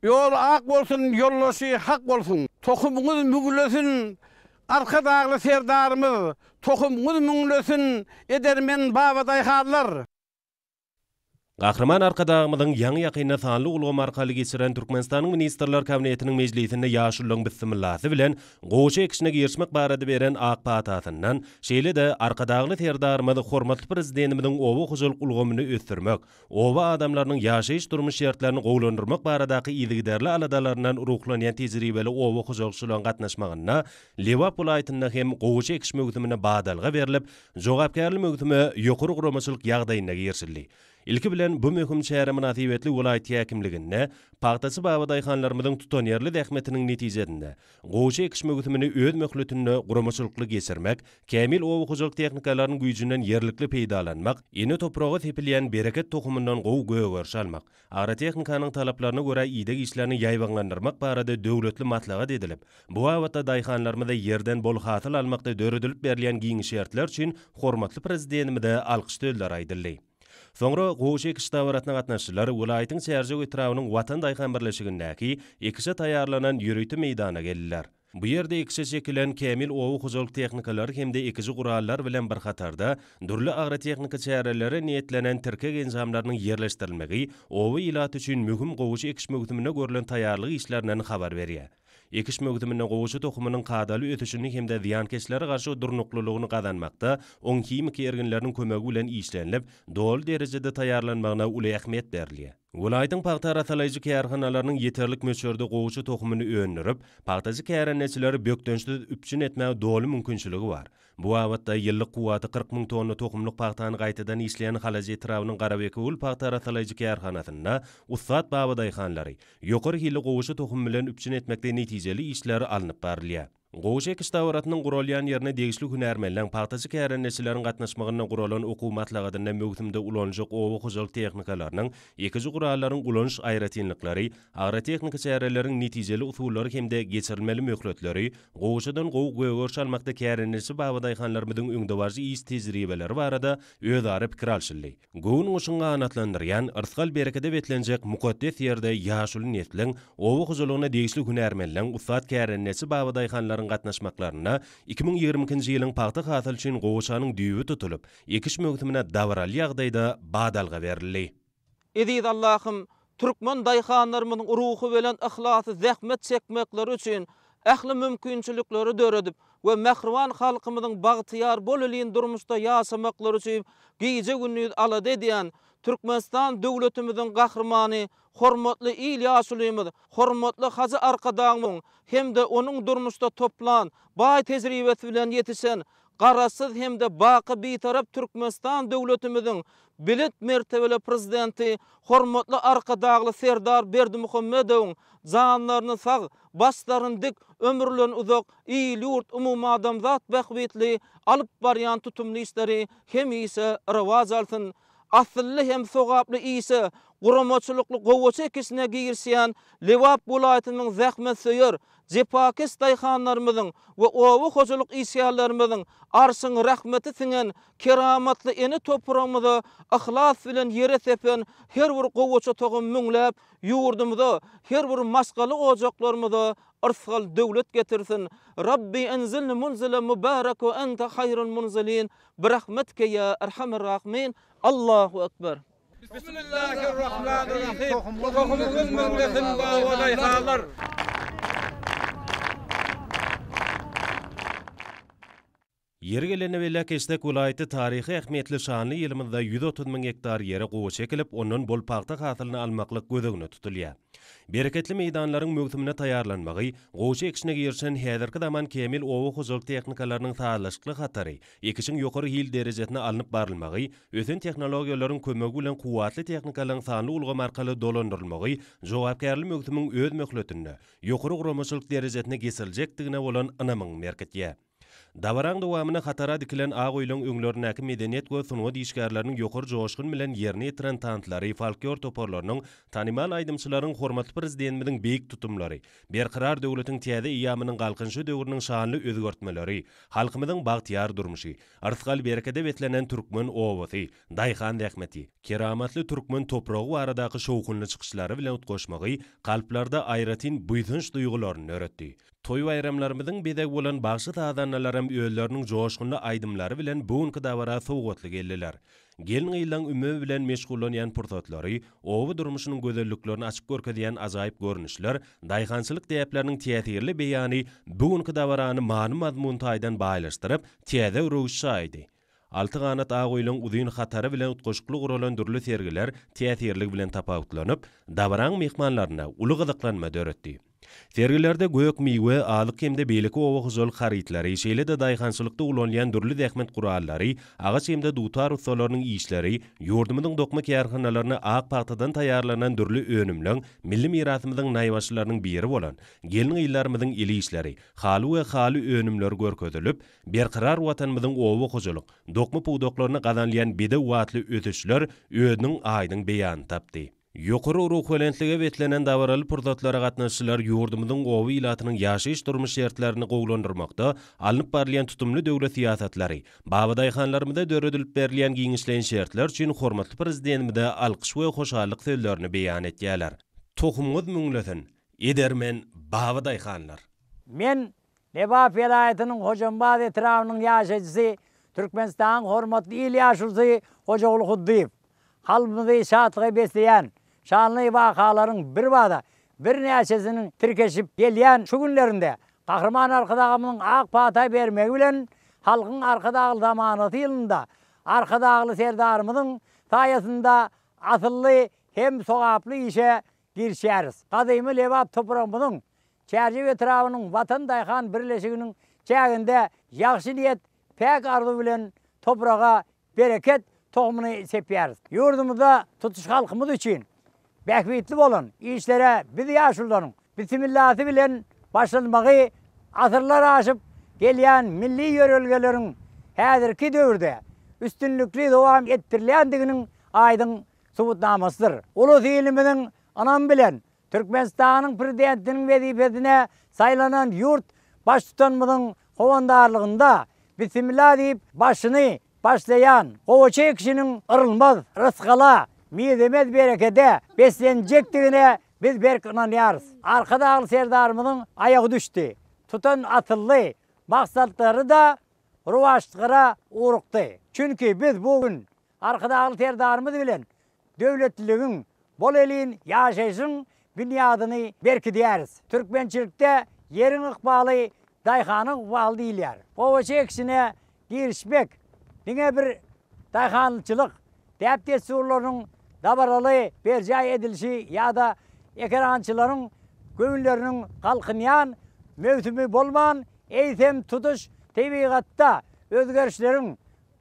G: Ýoly ak bolsun, ýoldaşy Hak bolsun! Tohumyňyz müňlesin, Arkadagly Serdarymyz, tohumyňyz müňlesin, edermen babadaýhanlar!
H: Gahryman Arkadagymyzyň ýaňy-ýakynda sanly ulgam arkaly geçiren Türkmenistanyň Ministrler Kabinetiniň mejlisinde ýaşulularyň bissimillasy bilen gowaça ekişine girişmek barada beren ak patasyndan, şeýle-de Arkadagly Serdarymyz hormatly Prezidentimiziň oba hojalyk ulgamyny ösdürmek, oba adamlarynyň ýaşaýyş-durmuş şertlerini gowulandyrmak baradaky yzygiderli aladalaryndan ruhlanýan tejribeli oba hojalykçylaryň gatnaşmagynda Lebap welaýatynda hem gowaça ekiş möwsümine badalga berlip, Jogapkärli möwsüme ýokary guramaçylyk ýagdaýynda girişildi. Ilki bilen, bu möhüm çäre mynasybetli welaýat häkimliginde pagtaçy babadaýhanlarymyzyň tutanýerli zähmetiniň netijesinde, gowaça ekiş möwsümini öz möhletinde guramaçylykly geçirmek, kämil oba hojalyk tehnikalarynyň güýjünden ýerlikli peýdalanmak, ene topraga sepilýän bereket tohumyndan gowy gögeriş almak, Agrotehnikanyň talaplaryna görä ideg işlerini ýaýbaňlandyrmak barada döwletli maslahat edilip, bu babatda daýhanlarymyza ýerden bol hasyl almakda döredilip berilýän giň şertler üçin hormatly Prezidentimize alkyş sözleri aýdyldy. Soňra gowaça ekiş dabarasyna gatnaşyjylar welaýatyň Çärjew etrabynyň Watan daýhan birleşigindäki ekişe taýýarlanan ýörite meýdana geldiler. Bu ýerde ekişe çekilen kämil oba hojalyk tehnikalary hem-de ekiji gurallar bilen bir hatarda, dürli agrotehniki çärelere niýetlenen tirkeg enjamlarynyň ýerleşdirilmegi oba ilaty üçin möhüm gowaça ekiş möwsümine görlen taýýarlyk işlerinden habar berýär. Ekiş möwsüminde gowaça tohumynyň kadaly ösüşini hem-de zyýankeşlere garşy durnuklylygyny gazanmakda oň himiki erginleriniň kömegi bilen işlenilip, doly derejede taýýarlanmagyna uly ähmiýet berilýär. Welaýatyň pagta arasalaýjy kärhanalarynyň ýeterlik möçberde gowaça tohumyny öndürip, pagtaçy kärendeçileri bökdençsiz üpjün etmäge doly mümkinçiligi bar. Bu babatda ýyllyk kuwwaty 40 müň tonna tohumlyk pagtany gaýtadan işleýän Halaç etrabynyň Garabekewül pagta arasalaýjy kärhanasynda ussat babadaýhanlary ýokary hilli gowaça tohumy bilen üpjün etmekde netijeli işler alnyp barylýar. Gowaça ekiş dabarasynyň guralýan ýerine degişli hünärmenleň, pagtaçy kärendeçileriň gatnaşmagynda guralan okuw maslahatynda möwsümde ulanyljak oba hojalyk tehnikalarynyň, ekiji gurallaryň ulanyş aýratynlyklary, agrotehniki çäreleriň netijeli usullary hem-de geçirilmeli möhletleri, gowaçadan gowy gögeriş almakda kärendeçi babadaýhanlarymyzyň öňdebaryjy iş tejribeleri barada özara pikir alşyldy. Göwün guşuň ganatlandyrýan, yrsgal-berekede beslenjek mukaddes ýerde ýaşuly nesliň, oba hojalygyna degişli hünärmenleň, ussat kärendeçi babadaýhanlaryň gatnaşmaklarynda 2022-nji ýylyň pagta hasyly üçin gowaçanyň düýbi tutulyp, ekiş möwsümine dabaraly ýagdaýda badalga berildi.
F: Eziz Allahym, türkmen daýhanlarymyzyň ruhubelent yhlasly zähmet çekmekleri üçin ähli mümkinçilikleri döredip we mähriban halkymyzyň bagtyýar bolelin durmuşda ýaşamaklary üçin gije-gündiz alada edýän Türkmenistan döwletimiziň Gahrymany hormatly il ýaşulymyz hormatly Hajy Arkadagymyzyň hem-de onuň durmuşda toplan baý tejribesi bilen ýetişen Garaşsyz hem-de baky Bitarap Türkmenistan döwletimiziň belent mertebeli Prezidenti hormatly Arkadagly Serdar Berdimuhamedowyň janlaryny sag, başlaryny dik, ömürlerini uzak, il-ýurt, umumadamzat bähbitli alyp barýan tutumly işleri hemişe rowaç alsyn! Asylly hem sogaply işe. guramaçylykly gowaça ekişine girişýän Lebap welaýatynyň zähmetsöýer, jepakeş daýhanlarymyzyň we oba hojalyk işgärlerimiziň Arşyň rahmeti siňen keramatly ene topragymyza yhlas bilen ýere sepen her bir gowaça togum müňläp ýurdumyza, her bir maşgala ojaklarymyza yrsgal döwlet getirsin. Rabbi enzilni munzilen mubarek we ente haýrul munzilin birahmetike ýa erhamer rahimin. Allahu ekber.
I: Bismillahirrahmanirrahim. Tohumyňyz müňlesin baba daýhanlar.
H: Ýeri gelende belläp geçsek, welaýatda taryhy ähmiýetli şanly ýylymyzda 130 müň gektar ýere gowaça ekilip, ondan bol pagta hasylyny almaklyk göz öňünde tutulýar. Bereketli meýdanlaryň möwsümine taýýarlanmagy, gowaça ekişine girişen häzirki zaman kämil oba hojalyk tehnikalarynyň sazlaşykly hatary, ekişiň ýokary hil derejesinde alnyp barylmagy, ösen tehnologiýalaryň kömegi bilen kuwwatly tehnikalaryň sanly ulgam arkaly dolandyrylmagy jogapkärli möwsümiň öz möhletinde, ýokary guramaçylyk derejesinde geçiriljekdigine bolan ynamyňy berkitýär. Dabaraň dowamynda hatara dikilen ak öýleň öňlerindäki medeniýet we sungat işgärleriniň ýokary joşgun bilen ýerine ýetiren tanslary, folklor toparlarynyň, tanymal aýdymçylaryň hormatly Prezidentimiziň beýik tutumlary, Berkarar döwletiň täze eýýamynyň Galkynyşy döwrüniň şanly özgertmeleri, halkymyzyň bagtyýar durmuşy, yrsgal-berekede beslenen türkmen obasy, daýhan zähmeti, keramatly türkmen topragy baradaky şowhunly çykyşlary bilen utgaşmagy kalplarda aýratyn buýsanç duýgularyny döretdi. Toý-baýramlarymyzyň bezegi bolan bagşy-sazandalaram özleriniň joşgunly aýdymlary bilen bu günki dabara sowgatly geldiler. Gelin-gyzlaň üme bilen meşgullanýan pursatlary, oba durmuşynyň gözelliklerini açyp görkezýän ajaýyp görnüşler, daýhançylyk däpleriniň täsirli beýany bu günki dabarany many-mazmun taýdan baýlaşdyryp, täze röwüş çaýdy. Alty ganat ak öýleň uzyn hatary bilen utgaşykly guralan dürli sergiler täsirligi bilen tapawutlanyp, dabaraň myhmanlarynda uly gyzyklanma döretdi. Sergilerde gök-miwe, azyk hem-de beýleki oba hojalyk harytlary, şeýle-de daýhançylykda ulanylýan dürli zähmet gurallary, agaç hem-de dutar ussalarynyň işleri, ýurdumyzyň dokma kärhanalarynda ak pagtadan taýýarlanan dürli önümleň milli mirasymyzyň naýbaşylarynyň biri bolan gelin-gyzlarymyzyň el işleri, haly we haly önümleri görkezilip, Berkarar Watanymyzyň oba hojalyk, dokma pudaklarynda gazanylýan bedew atly ösüşler özüniň aýdyň beýanyny tapdy. Ýokary ruhubelentlige beslenen dabaraly pursatlara gatnaşyjylar ýurdumyzyň oba ilatynyň ýaşaýyş-durmuş şertlerini gowulandyrmakda alnyp barylýan tutumly döwlet syýasatlary, babadaýhanlarymyza döredilip berilýän giňişleýin şertler üçin hormatly Prezidentimize alkyş we hoşallyk sözlerini beýan etýärler. Tohumyňyz müňlesin, edermen babadaýhanlar!
J: Men Lebap welaýatynyň Hojambaz etrabynyň ýaşaýjysy, Türkmenistanyň Hormatly il ýaşulusy Hojaguly Huddyýew. Kalbymyzy şatlyga besleýän şanly wakalaryň birbada birnäçesiniň tirkeşip gelýän şu günlerinde Gahryman Arkadagymyzyň ak pata bermegi bilen Halkyň Arkadagly zamanasy ýylynda Arkadagly Serdarymyzyň saýasynda asylly hem sogaply işe girişýäris. Gadymy Lebap topragymyzyň Çärjew etrabynyň Watan daýhan birleşiginiň çäginde ýagşy niýet, päk arzuw bilen topraga bereket tohumyny sepýäris. Ýurdumyzda tutuş halkymyz üçin bähbitli bolan işlere biz ýaşulularyň bisimillasy bilen başlanmagy asyrlar aşyp gelýän milli ýörelgeleriň häzirki döwürde üstünlikli dowam etdirilýändiginiň aýdyň subutnamasydyr. Ulus-ilimiziň ynam bilen Türkmenistanyň Prezidentiniň wezipesine saýlanan ýurt Baştutanymyzyň howandarlygynda Bissimilla diýip başyny başlaýan gowaça ekişiniň yrylmaz rysgala, mizemez berekede beslenjekdigine biz berk ynanýarys. Arkadagly Serdarymyzyň aýagy düşdi. Tutan asylly maksatlary-da rowaçlyklara ugrukdy. Çünki biz bu gün Arkadagly Serdarymyz bilen döwletliligiň, bol-elin ýaşaýşyň binýadyny berkidýäris. Türkmençilikde ýeriň ykbaly daýhanyň ykbaly diýilýär. Gowaça ekişine girişmek diňe bir daýhançylyk däp-dessurlarynyň dabaraly berjaý edilişi ýa-da ekerançylaryň göwünleriniň galkynýan möwsümi bolman, eýsem tutuş tebigatda özgerişleriň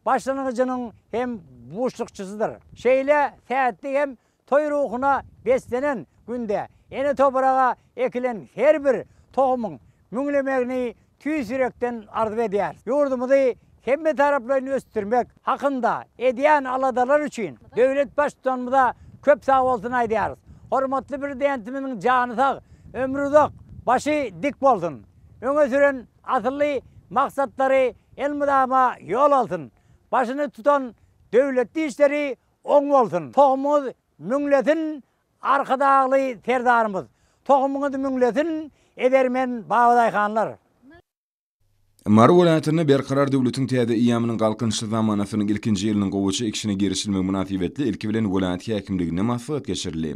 J: başlangyjynyň hem buşlukçysydyr. Şeýle sähetli hem toý ruhuna beslenen günde ene topraga ekilen her bir tohumyň müňlemegini tüýs ýürekden arzuw edýäris. Ýurdumyzy hemmetaraplaýyn ösdürmek hakynda edýän aladalary üçin döwlet Baştutanymyza. köp sagbolsun aýdýarys. Hormatly Prezidentimiziň jany sag, ömri uzak, başy dik bolsun! Öňe süren asylly maksatlary elmydama ýol alsyn! Başyny tutan döwletli işleri oň bolsun! Tohumyňyz müňlesin Arkadagly Serdarymyz! Tohumyňyz müňlesin edermen babadaýhanlar!
A: Mary welaýatynda Berkarar döwletiň täze eýýamynyň Galkynyşly zamanasynyň ilkinji ýylynyň gowaça ekişine girişilmegi mynasybetli ilki bilen welaýat häkimliginde maslahat geçirildi.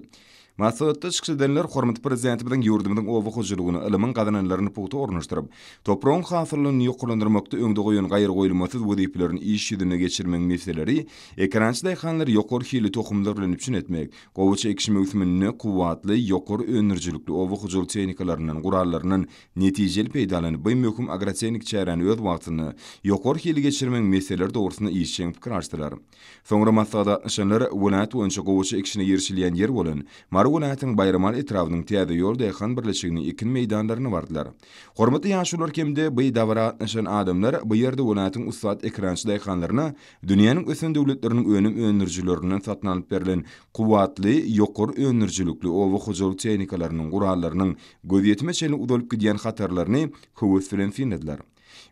A: Maslahatda çykyş edenler hormatly Prezidentimiziň ýurdumyzyň oba hojalygyna ylymyň gazananlaryny pugta ornaşdyryp, topragyň hasyllylygyny ýokarlandyrmakda öňde goýan gaýragoýulmasyz wezipelerini iş ýüzünde geçirmegiň meseleleri, ekerançy daýhanlary ýokary hilli tohumlar bilen üpjün etmek, gowaça ekişi möwsüminde kuwwatly, ýokary öndürijilikli oba hojalyk tehnikalaryndan, gurallaryndan netijeli peýdalanyp, bu möhüm agrotehnik çäräni öz wagtynda, ýokary hilli geçirmegiň meseleleri dogrusynda işjeň pikir alşdylar. Soňra maslahata gatnaşanlar welaýat boýunça gowaça ekişine girişilýän ýer bolan Mary welaýatynyň Baýramaly etrabynyň Täze ýol daýhan birleşiginiň ekin meýdanlaryna bardylar. Hormatly ýaşulular hem-de bu dabara gatnaşan adamlar bu ýerde welaýatyň ussat ekerançy daýhanlaryna dünýäniň ösen döwletleriniň önüm öndürijilerinden satyn alnyp berlen kuwwatly, ýokary öndürijilikli oba hojalyk tehnikalarynyň, gurallarynyň gözýetime çenli uzalyp gidýän hatarlaryny höwes bilen synladylar.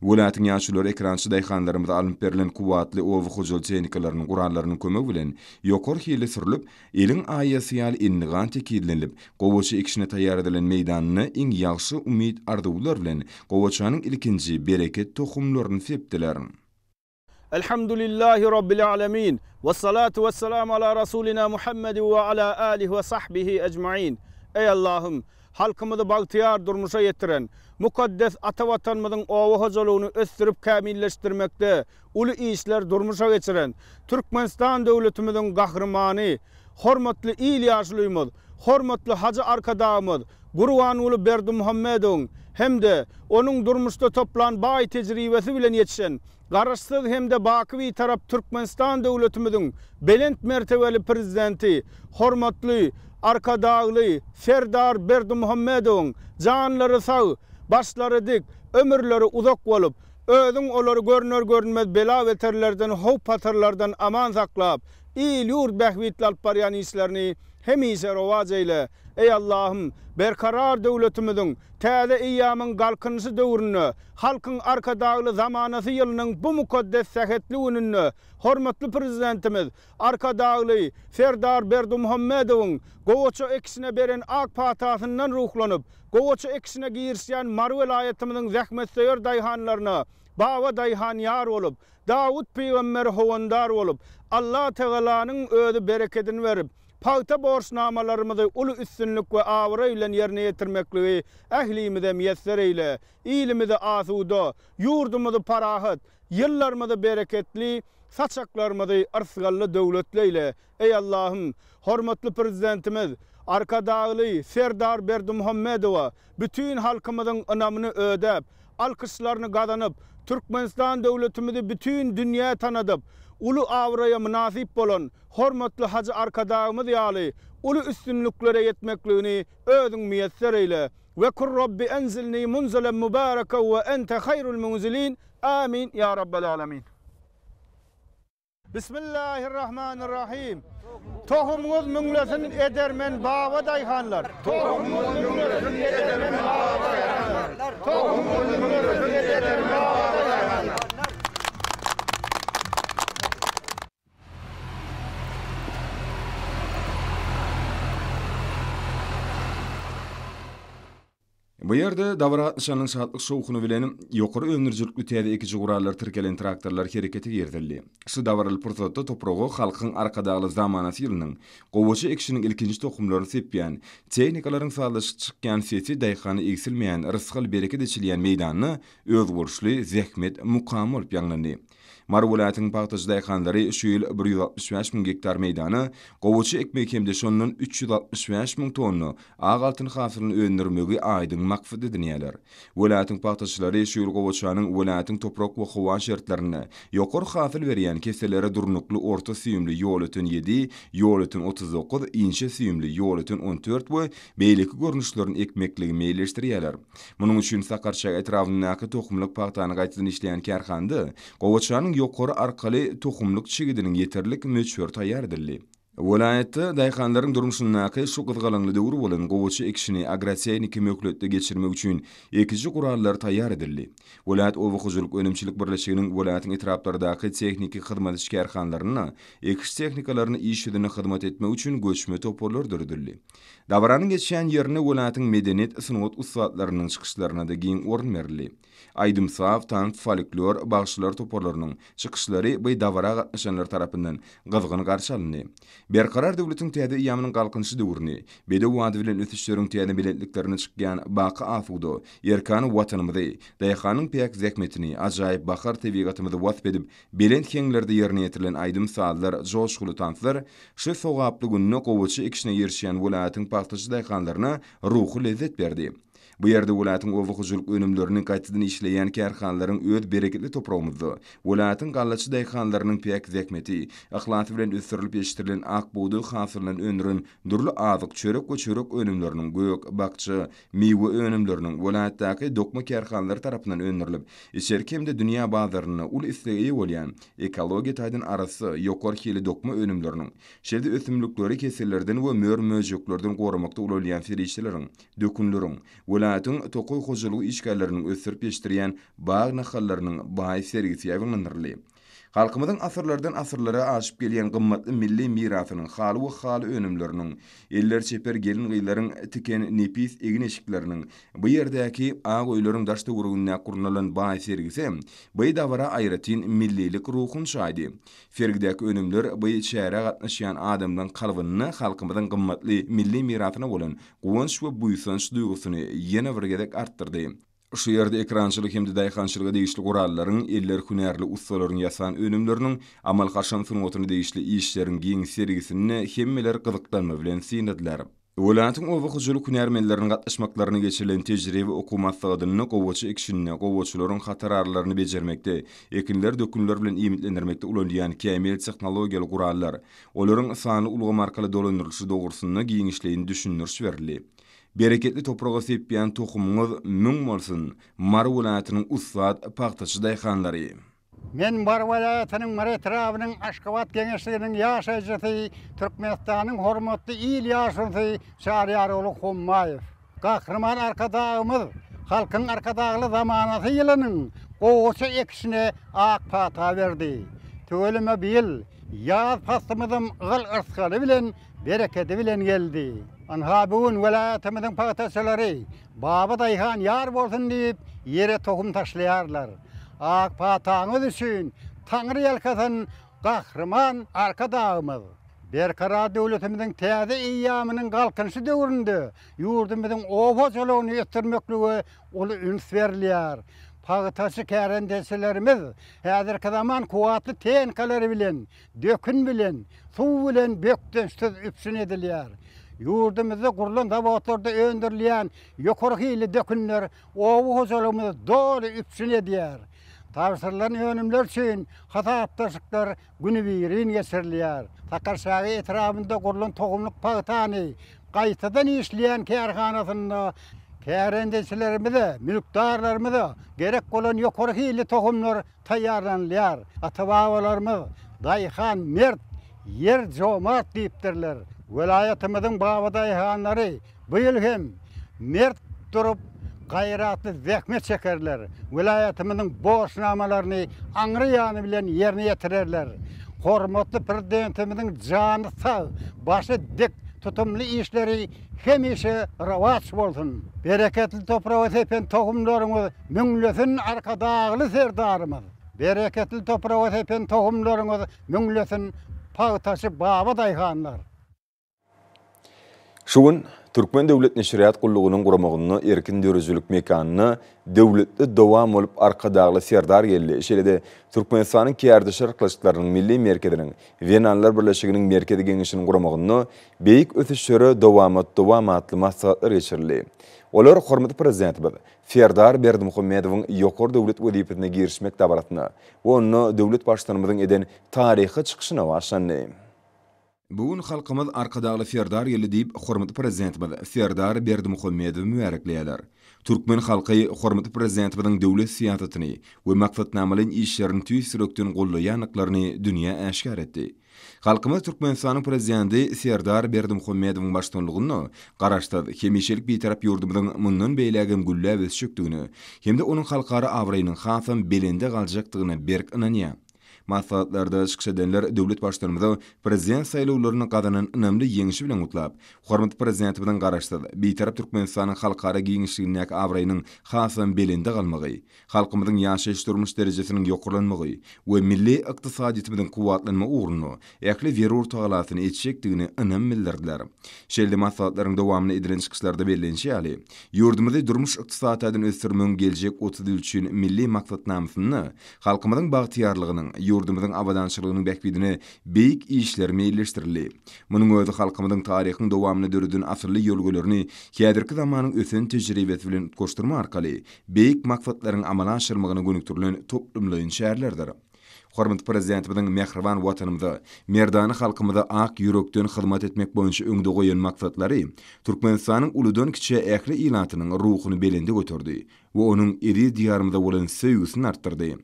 A: Welaýatyň ýaşululary ekerançy daýhanlarymyza alnyp berlen kuwwatly oba hojalyk tehnikalarynyň, gurallarynyň kömegi bilen ýokary hilli sürlüp, eliň aýasy ýaly endigan tekizlenilip, gowaça ekişine taýýar edilen meýdanynda iň ýagşy umyt-arzuwlar bilen gowaçanyň ilkinji bereket tohumlaryny sepdiler.
I: Elhamdülillahi Rabbil alemin. Vessalatu vesselamu ala Rasulina Muhammedin ve ala alihi ve sahbihi ecmain. Eý Allahym! Halkymyzy bagtyýar durmuşa ýetiren, mukaddes ata Watanymyzyň oba hojalygyny ösdürip kämilleşdirmekde uly işler durmuşa geçiren Türkmenistan döwletimiziň Gahrymany, hormatly il ýaşulymyz, hormatly Hajy Arkadagymyz Gurbanguly Berdimuhamedowyň hem-de onuň durmuşda toplan baý tejribesi bilen ýetişen Garaşsyz hem-de baky Bitarap Türkmenistan döwletimiziň belent mertebeli Prezidenti hormatly Arkadagly Serdar Berdimuhamedowyň janlary sag, başlary dik, ömürleri uzak bolup, Özüň olary görner-görünmez bela-beterlerden, howp-hatarlardan aman saklap, il-ýurt bähbitli alyp barýan işlerini hemişe rowaç eýle. Eý, Allahym! Berkarar döwletimiziň täze eýýamyň Galkynyşy döwründe, Halkyň Arkadagly zamanasy ýylynyň bu mukaddes sähetli gününde hormatly Prezidentimiz Arkadagly Serdar Berdimuhamedowyň gowaça ekişine beren ak patasyndan ruhlanyp, gowaça ekişine girişýän Mary welaýatymyzyň zähmetsöýer daýhanlaryna Baba daýhan ýar bolup, Dawut pygamber howandar bolup, Allatagalanyň özi berekedini berip, pagta borçnamalarymyzy uly üstünlik we abraý bilen ýerine ýetirmekligi ählimize miýesser eýle. Ilimizi asuda, ýurdumyzy parahat, ýyllarymyzy bereketli, saçaklarymyzy yrsgally döwletli eýle. Eý Allahym! Hormatly Prezidentimiz Arkadagly Serdar Berdimuhamedowa bütin halkymyzyň ynamyny ödäp, alkyşlaryny gazanyp, Türkmenistan döwletimizi bütin dünýä tanadyp, uly abraýa mynasyp bolan hormatly Hajy Arkadagymyz ýaly uly üstünliklere ýetmekligini Özüň miýesser eýle. We kur Robbi enzilni munzelen mubareka we ente haýrul munzilin. Amin ýa Rabbel Alemin. Bismillahirrahmanirrahim. Tohumyňyz müňlesin edermen baba daýhanlar. Tohumyňyz müňlesin edermen baba daýhanlar. Tohumyňyz müňlesin edermen baba daýhanlar.
A: Bu ýerde dabara gatnaşanlaryň şatlyk-şowhuny bilen ýokary öndürijilikli täze ekiji gurallar tirkelen traktorlar herekete girizildi. Şu dabaraly pursatda topraga Halkyň Arkadagly zamanasy ýylynyň gowaça ekişiniň ilkinji tohumlaryny sepýän tehnikalaryň sazlaşyp çykýan sesi daýhana egsilmeýän rysgal-bereket eçilýän meýdanda özboluşly zähmet mukamy bolup ýaňlandy. Mary welaýatynyň pagtaçy daýhanlary şu ýyl 165 müň gektar meýdana gowaça ekmegi hem-de şondan 365 müň tonna ak altyn hasylyny öndürmegi aýdyň maksat edinýärler. Welaýatyň pagtaçylary şu ýyl gowaçanyň welaýatyň toprak we howa şertlerinde ýokary hasyl berýän kesellere durnukly orta süýümli Ýolöten ýedi, Ýolöten 39, inçe süýümli Ýolöten 14 we beýleki görnüşlerini ekmekligi meýilleşdirýärler. Munuň üçin Sakarçäge etrabyndaky tohumlyk pagtany gaýtadan işleýän kärhanada gowaçanyň ýokary arkaly tohumlyk çigidiniň ýeterlik möçberi taýýar edildi. Welaýatda daýhanlaryň durmuşyndaky şu gyzgalaňly döwür bolan gowaça ekişini agrotehniki möhletde geçirmek üçin ekiji gurallar taýýar edildi. Welaýat oba hojalyk önümçilik birleşiginiň welaýatyň etraplardaky tehniki hyzmat ediş kärhanalarynda ekiş tehnikalaryny iş ýüzünde hyzmat etmek üçin göçme toparlar döredildi. Dabaranyň geçýän ýerinde welaýatyň medeniýet, sungat ussatlarynyň çykyşlaryna-da giň orun berildi. Aýdym-saz, tans, folklor, bagşylar toparlarynyň çykyşlary bu dabara gatnaşanlar tarapyndan gyzgyn garşy alyndy. Berkarar döwletiň täze eýýamynyň Galkynyşy döwrüni, bedew ady bilen ösüşleriň täze belentliklerine çykýan baky asuda, erkana Watanymyzy, daýhanyň päk zähmetini, ajaýyp bahar tebigatymyzy wasp edip, belent heňlerde ýerine ýetirilen aýdym-sazlar, joşguly tanslar şu sogaply günde gowaça ekişine girişýän welaýatyň pagtaçy daýhanlaryna ruhy lezzet berdi. Bu ýerde welaýatyň oba hojalyk önümlerini gaýtadan işleýän kärhanalaryň öz bereketli topragymyzda, welaýatyň gallaçy daýhanlarynyň päk zähmeti, yhlasy bilen ösdürilip ýetişdirilen ak bugdaý hasylyndan öndüren dürli azyk, çörek we çörek önümleriniň, gök, bakja, miwe önümleriniň welaýatdaky dokma kärhanalary tarapyndan öndürilip, içerki hem-de dünýä bazarynda uly islege eýe bolýan ekologiýa taýdan arassa, ýokary hilli dokma önümleriniň, şeýle-de ösümlikleri kesellerden we mör-möjeklerden goramakda ulanylýan serişdeleriň, dökünleriň, welaýatyň tokaý hojalygy işgärleriniň ösdürip ýetişdirýän bag nahallarynyň baý sergisi ýaýbaňlandyryldy. Halkymyzyň asyrlardan asyrlara aşyp gelýän gymmatly milli mirasynyň, haly we haly önümleriniň, elleri çeper gelin-gyzlaryň tiken nepis egin-eşikleriniň, bu ýerdäki ak öýleriň daş-töwereginde gurnalan baý sergisi bu dabara aýratyn millilik ruhuny çaýdy. Sergidäki önümler bu çärä gatnaşýan adamlaryň kalbynda halkymyzyň gymmatly milli mirasyna bolan guwanç we buýsanç duýgusyny ýene bir gezek artdyrdy. Şu ýerde ekrançylyk hem-de daýhançylyga degişli gurallaryň, eller hünärli ussalaryň ýasan önümleriniň, amal-haşam sungatyna degişli işleriň giň sergisini hemmeler gyzyklanma bilen synladylar. Welaýatyň oba hojalyk hünärmenleriniň gatnaşmaklarynda geçirilen tejribe okuw maslahatynda gowaça ekişinde, gowaçalaryň hatararalaryny bejermekde, ekinleri dökünler bilen iýmitlendirmekde ulanylýan kämil tehnologiýaly gurallar, olaryň sanly ulgam arkaly dolandyrylyşy dogrusynda giňişleýin düşündiriş berildi. Bereketli topraga sepýän tohumyňyz müň bolsun, Mary welaýatynyň ussat pagtaçy daýhanlary!
K: Men Mary welaýatynyň Mary etrabynyň Aşgabat geňeşliginiň ýaşaýjysy, Türkmenistanyň hormatly il ýaşulusy Çaryýarogly Hommaýew. Gahryman Arkadagymyz Halkyň Arkadagly zamanasy ýylynyň gowaça ekişine ak pata berdi. Tüweleme bu ýyl ýaz paslymyzam ygal-yrsgaly bilen, berekedi bilen geldi. Ynha bu gün welaýatymyzyň pagtaçylary Baba daýhan ýar bolsun diýip, ýere tohum taşlaýarlar. Ak pataňyz üçin Taňry ýalkasyn Gahryman Arkadagymyz! Berkarar döwletimiziň täze eýýamynyň Galkynyşy döwründe ýurdumyzyň oba hojalygyny ösdürmeklige uly üns berilýär. Pagtaçy kärendeçilerimiz häzirki zaman kuwwatly tehnkalary bilen dökün bilen, suw bilen bökdençsiz üpjün edilýär. Ýurdumyzda gurlan zawodlarda öndürilýän ýokary hilli dökünler oba hojalygymyzy doly üpjün edýär. Tabşyrylan önümler üçin hasaplaşyklar günübirin geçirilýär. Sakarçäge etrabynda gurlan tohumlyk pagtany gaýtadan işleýän kärhanasynda kärendeçilerimize, mülkdarlarymyza gerek bolan ýokary hilli tohumlar taýýarlanylýar. Ata-babalarymyz Daýhan mert, ýer jomart diýipdirler. Welaýatymyzyň babadaýhanlary bu ýyl hem mert durup, gaýratly zähmet çekerler. Welaýatymyzyň borçnamalaryny aňry ýany bilen ýerine ýetirerler. Hormatly Prezidentimiziň jany sag, başy dik, tutumly işleri hemişe rowaç bolsun! Bereketli topraga sepen tohumlaryňyz müňlesin Arkadagly Serdarymyz! Bereketli topraga sepen tohumlaryňyz müňlesin pagtaçy baba daýhanlar!
A: Şu gün Türkmen döwlet neşirýat gullugynyň guramagynda Erkin döredijilik mekanynda Döwletli dowam bolup Arkadagly Serdar geldi, şeýle-de Türkmenistanyň Kärdeşler arkalaşyklarynyň Milli merkeziniň Zenanlar birleşiginiň Merkezi Geňeşiniň guramagynda Beýik ösüşlere dowamat dowam atly maslahatlar geçirildi. Olar hormatly Prezidentimiz Serdar Berdimuhamedowyň ýokary döwlet wezipesine girişmek dabarasyna we onda döwlet Baştutanymyzyň eden taryhy çykyşyna bagyşlandy. Bu gün halkymyz Arkadagly Serdar geldi diýip, hormatly Prezidentimiz Serdar Berdimuhamedowy mübärekleýärler. Türkmen halky hormatly Prezidentimiziň döwlet syýasatyny we maksatnamalaýyn işlerini tüýs ýürekden goldaýandyklaryny dünýä äşgär etdi. Halkymyz Türkmenistanyň Prezidenti Serdar Berdimuhamedowyň baştutanlygynda Garaşsyz, hemişelik Bitarap ýurdumyzyň mundan beýlägem gülläp ösjekdigine hem-de onuň halkara abraýynyň hasam belende galjakdygyna berk ynanýar. Maslahatlarda çykyş edenler döwlet Baştutanymyzy Prezident saýlawlarynda gazanan ynamly ýeňşi bilen gutlap, hormatly Prezidentimiziň Garaşsyz, Bitarap Türkmenistanyň halkara giňişligindäki abraýynyň hasam belende galmagy, halkymyzyň ýaşaýyş-durmuş derejesiniň ýokarlanmagy we milli ykdysadyýetimiziň kuwwatlanmagy ugrunda ähli zerur tagalasyny etjekdigine ynam bildirdiler. Şeýle-de maslahatlaryň dowamynda edilen çykyşlarda bellenişi ýaly, ýurdumyzy durmuş-ykdysady taýdan ösdürmegiň geljek 30 ýyl üçin Milli maksatnamasynda halkymyzyň bagtyýarlygynyň, ýurdumyzyň abadançylygynyň bähbidine beýik işler meýilleşdirildi. Munuň özi halkymyzyň taryhyň dowamynda döreden asylly ýörelgelerini häzirki zamanyň ösen tejribesi bilen utgaşdyrmak arkaly beýik maksatlaryň amala aşyrylmagyna gönükdirilen toplumlaýyn çärelerdir. Hormatly Prezidentimiziň mähriban Watanymyza, merdana halkymyza ak ýürekden hyzmat etmek boýunça öňde goýan maksatlary Türkmenistanyň uludan-kiçä ähli ilatynyň ruhuny belende göterdi we onuň eziz Diýarymyza bolan söýgüsini artdyrdy.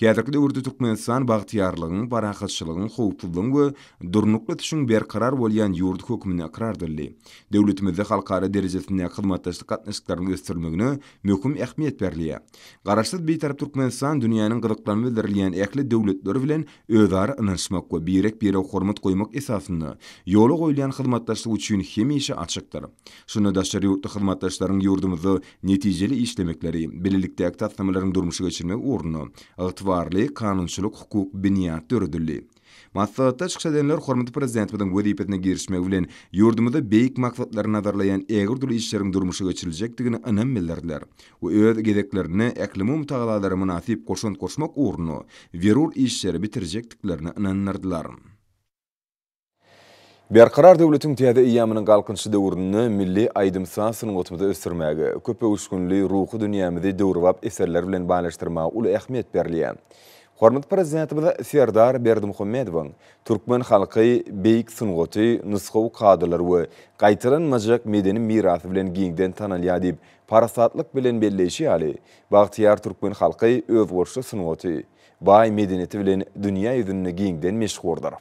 A: Häzirki döwürde Türkmenistan bagtyýarlygyň, parahatçylygyň, howpsuzlygyň we durnukly ösüşiň berkarar bolýan ýurdy hökmünde ykrar edildi. Döwletimizde halkara derejesindäki hyzmatdaşlyk gatnaşyklarynyň ösdürilmegine möhüm ähmiýet berilýär. Garaşsyz Bitarap Türkmenistan dünýäniň gyzyklanma bildirilýän ähli döwletleri bilen özara ynanyşmak we birek-birege hormat goýmak esasynda ýola goýulýan hyzmatdaşlyk üçin hemişe açykdyr. Şunda daşary ýurtly hyzmatdaşlaryň ýurdumyzda netijeli işlemekleri, bilelikdäki taslamalaryň durmuşa geçirmegi ugrunda ygtybarly kanunçylyk-hukuk binýat döredildi. Maslahatda çykyş edenler hormatly Prezidentimiziň wezipesine girişmegi bilen ýurdumyzda beýik maksatlary nazarlaýan ägirt uly işleriň durmuşa geçiriljekdigine ynam bildirdiler we öz gezeklerinde ählumumy tagalalara mynasyp goşant goşmak ugrunda zerur işleri bitirjekdiklerine ynandyrdylar. Berkarar döwletiň täze eýýamynyň Galkynyşy döwründe milli aýdym-saz sungatymyzy ösdürmäge, köpöwüşginli ruhy dünýämizi döwrebap eserler bilen baýlaşdyrmaga uly ähmiýet berilýär. Hormatly Prezidentimiz Serdar Berdimuhamedowyň Türkmen halky beýik sungaty, nusgawy kadalary we gaýtalanmajak medeni mirasy bilen giňden tanalýar diýip, parasatlyk bilen belleýşi ýaly, bagtyýar türkmen halky özboluşly sungaty, baý medeniýeti bilen dünýä ýüzünde giňden meşhurdyr.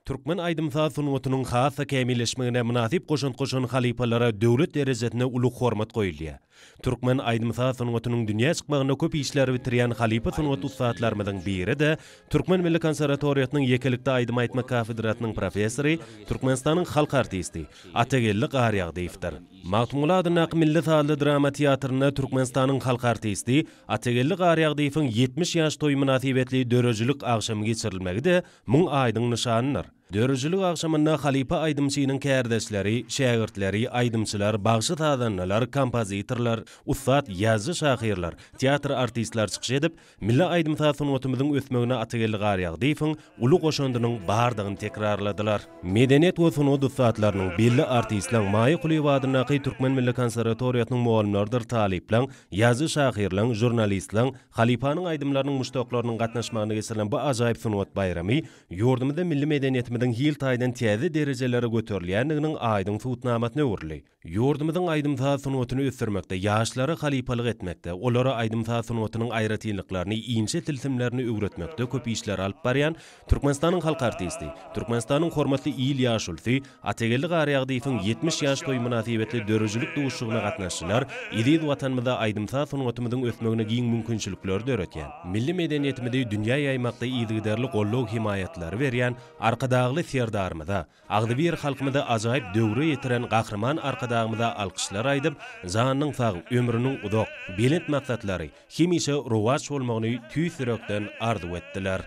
H: Türkmen aýdym-saz sungatynyň has-da kämilleşmegine mynasyp goşant goşan halypalara döwlet derejesinde uly hormat goýulýar. Türkmen aýdym-saz sungatynyň dünýä çykmagynda köp işleri bitirýän halypa sungat ussatlarymyzyň biri-de Türkmen milli konserwatoriýasynyň ýekelikde aýdym aýtmak kafedrasynyň professory, Türkmenistanyň halk artisti Atageldi Garýagdyýewdir. Magtymguly adyndaky milli sazly drama teatrynda Türkmenistanyň halk artisti Atageldi Garýagdyýewiň 70 ýaş toýy mynasybetli döredijilik agşamy geçirilmegi-de muň aýdyň nyşanydyr. Döredijilik agşamynda halypa aýdymçynyň kärdeşleri, şägirtleri, aýdymçylar, bagşy-sazandalar, kompozitorlar, ussat ýazyjy-şahyrlar, teatr artistleri çykyş edip, milli aýdym-saz sungatymyzyň ösmegine Atageldi Garýagdyýewiň uly goşandynyň bardygyny tekrarladylar. Medeniýet we sungat ussatlarynyň, belli artistleň, Maýa Kulyýewa adyndaky Türkmen milli konserwatoriýasynyň mugallymlarydyr talyplaň, ýazyjy-şahyrlaň, žurnalistleň, Halypanyň aýdymlarynyň muşdaklarynyň gatnaşmagynda geçirilen bu ajaýyp sungat baýramy ýurdumyzda milli medeniýetimiziň hil taýdan täze derejelere göterilýändiginiň aýdyň subutnamasyna öwrüldi. Ýurdumyzyň aýdym-saz sungatyny ösdürmekde, ýaşlara halypalyk etmekde, olara aýdym-saz sungatynyň aýratynlyklaryny, inçe tilsimlerini öwretmekde köp işleri alyp barýan Türkmenistanyň halk artisti, Türkmenistanyň hormatly il ýaşulusy Atageldi Garýagdyýewiň 70 ýaş toýy mynasybetli döredijilik duşuşygyna gatnaşyjylar eziz Watanymyzda aýdym-saz sungatymyzyň ösmegine giň mümkinçilikleri döretýän, milli medeniýetimizi dünýä ýaýmakda yzygiderli goldaw-hemaýatlary berýän Arkadagly Serdarymyza, agzybir halkymyzy ajaýyp döwre ýetiren Gahryman Arkadagymyza alkyşlar aýdyp, janynyň sag, ömrüniň uzak, belent maksatlary hemişe rowaç bolmagyny tüýs ýürekden arzuw etdiler.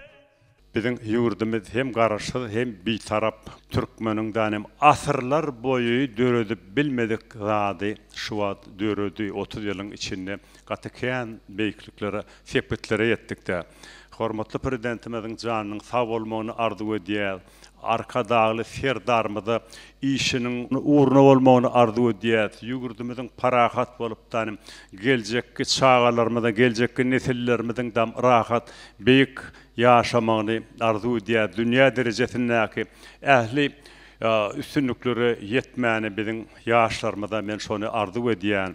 L: Biziň ýurdumyz hem Garaşsyz hem Bitarap türkmeniň danem asyrlar boýy döredip bilmedik zady şu wagt döredi 30 ýylyň içinde gaty kän beýikliklere sepgitlere ýetdikdä. Hormatly Prezidentimiziň janynyň sag bolmagyny arzuw edýäs. Arkadagly Serdarymyza işiniň ugruna bolmagyny arzuw edýäs. Ýurdumyzyň parahat bolup danym geljekki çagalarymyza geljekki nesillerimiziň dam rahat beýik. ýaşamagyny arzuw edýär. Dünýä derejesindäki ähli üstünliklere ýetmäni biziň ýaşlarymyza men şony arzuw edýän.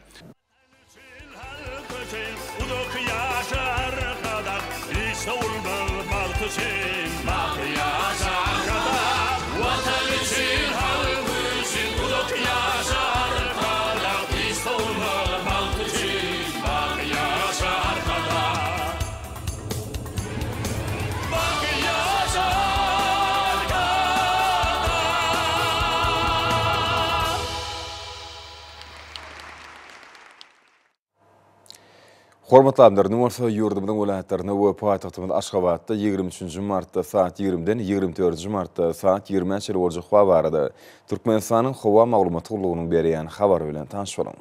A: Hormatly adamlar, indi bolsa ýurdumyzyň welaýatlarynda we paýtagtymyz Aşgabatda 23-nji martda saat 20-den 24-nji martda saat 20-ä çenli boljak howa barada Türkmenistanyň Howa maglumat gullugynyň berýän habary bilen tanyş boluň.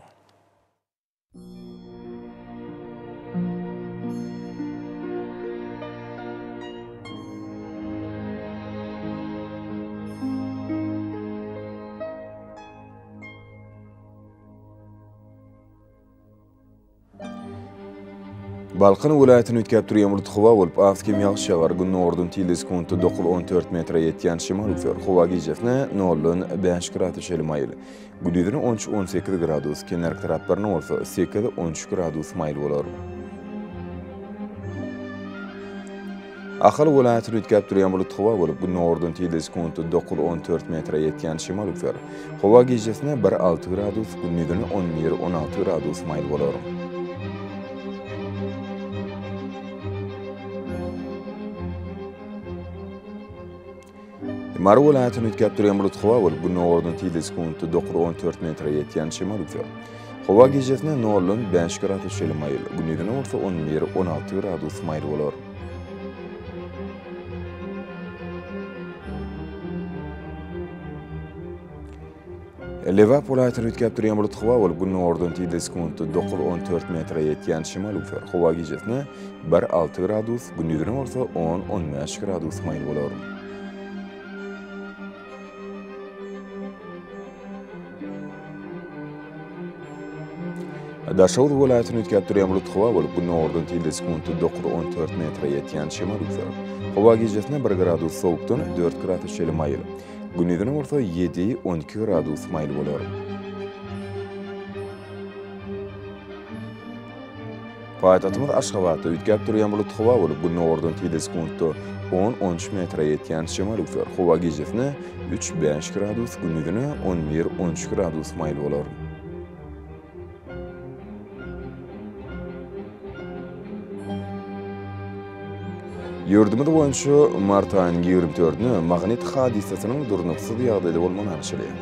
A: Balkan welaýatyny üýtgäp durýan bulut howa bolup, az-kem ýagyş ýagar. Gündogardan tizligi sekuntda 9-14 metre ýetýän şemal üflär. Howa gijesine noldan bäş gradus çenli maýyl. Gündizine on üç, 18 gradus, kenarki taraplarynda bolsa sekiz, 13 gradus maýyl bolar. Ahal welaýatyny üýtgäp durýan bulut howa bolup, gündogardan tizligi sekuntda dokuz, 14 metre ýetýän şemal üflär. Howa gijesine bir, alty gradus, gündizine on bir, 16 gradus maýyl bolar. Mary welaýatyny üýtgäp durýan bulut howa bolup, gündogardan tizligi sekuntda dokuz, 14 metre ýetýän şemal üflär. Howa gijesine noldan bäş gradus çenli maýyl, gündizine bolsa on bir, 16 gradus maýyl bolar. Lebap welaýatyny üýtgäp durýan bulut howa bolup, gündogardan tizligi sekuntda dokuz, 14 metre ýetýän şemal üflär. Howa gijesine bir, alty gradus, gündizine bolsa on, 15 gradus maýyl bolar. Daşoguz welaýatyny üýtgäp durýan bulut howa bolup, gündogardan tizligi sekuntda dokuz, 14 metre ýetýän şemal üflär. Howa gijesine bir gradus sowukdan dört gradus çenli maýyl, gündizine bolsa ýedi, 12 gradus maýyl bolar. Paýtagtymyz Aşgabatda üýtgäp durýan bulut howa bolup, gündogardan tizligi sekuntda on, on üç metre ýetýän şemal üflär. Howa gijesine üç, bäş gradus, gündizine on bir, on üç gradus maýyl bolar. Ýurdumyz boýunça mart aýynyň ýigrimi dördüne magnit hadysasynyň durnuksyz ýagdaýda bolmagyna garaşylýar.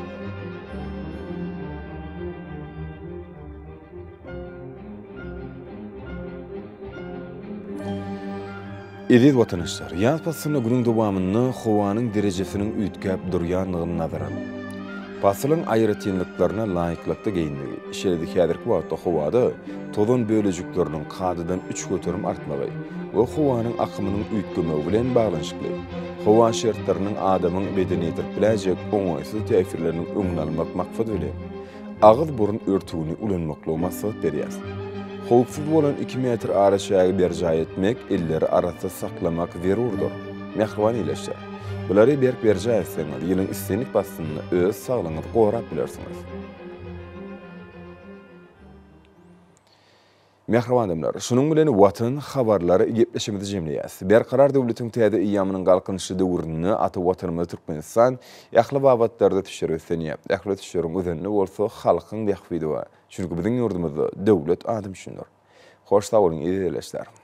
A: Eziz watandaşlar, ýaz paslynda günüň dowamynda howanyň derejesiniň üýtgäp durýandygyny nazara alyp, pasylyň aýratynlyklaryna laýyklykda geýinmegi, şeýle-de häzirki wagtda howada tozan bölejikleriniň kadadan 3% artmagy we howanyň akymynyň üýtgemegi bilen baglanyşykly howa şertleriniň adamyň bedenine ýetirip biläýjek oňaýsyz täsirleriniň öňüni almak maksady bilen, agyz-burun örtügini ulanmaklygy maslahat berýäris. Howpsuz bolan iki metr araçägi berjaý etmek, elleri arassa saklamak zerurdyr. Mähriban ildeşler! Bulary berk berjaý etseňiz, ýylyň islendik paslynda öz saglygyňyzy gorap bilersiňiz. Mähriban adamlar, şunuň bilen Watan habarlar gepleşigimizi jemleýäs. Berkarar döwletiň täze eýýamynyň Galkynyşy döwründe ata Watanymyz Türkmenistan ähli babatlarda ösüşlere beslenýär. Ähli ösüşleriň özeninde bolsa halkyň bähbidi bar. Çünki biziň ýurdumyzda döwlet adam üçindir. Hoş sag boluň eziz ildeşler!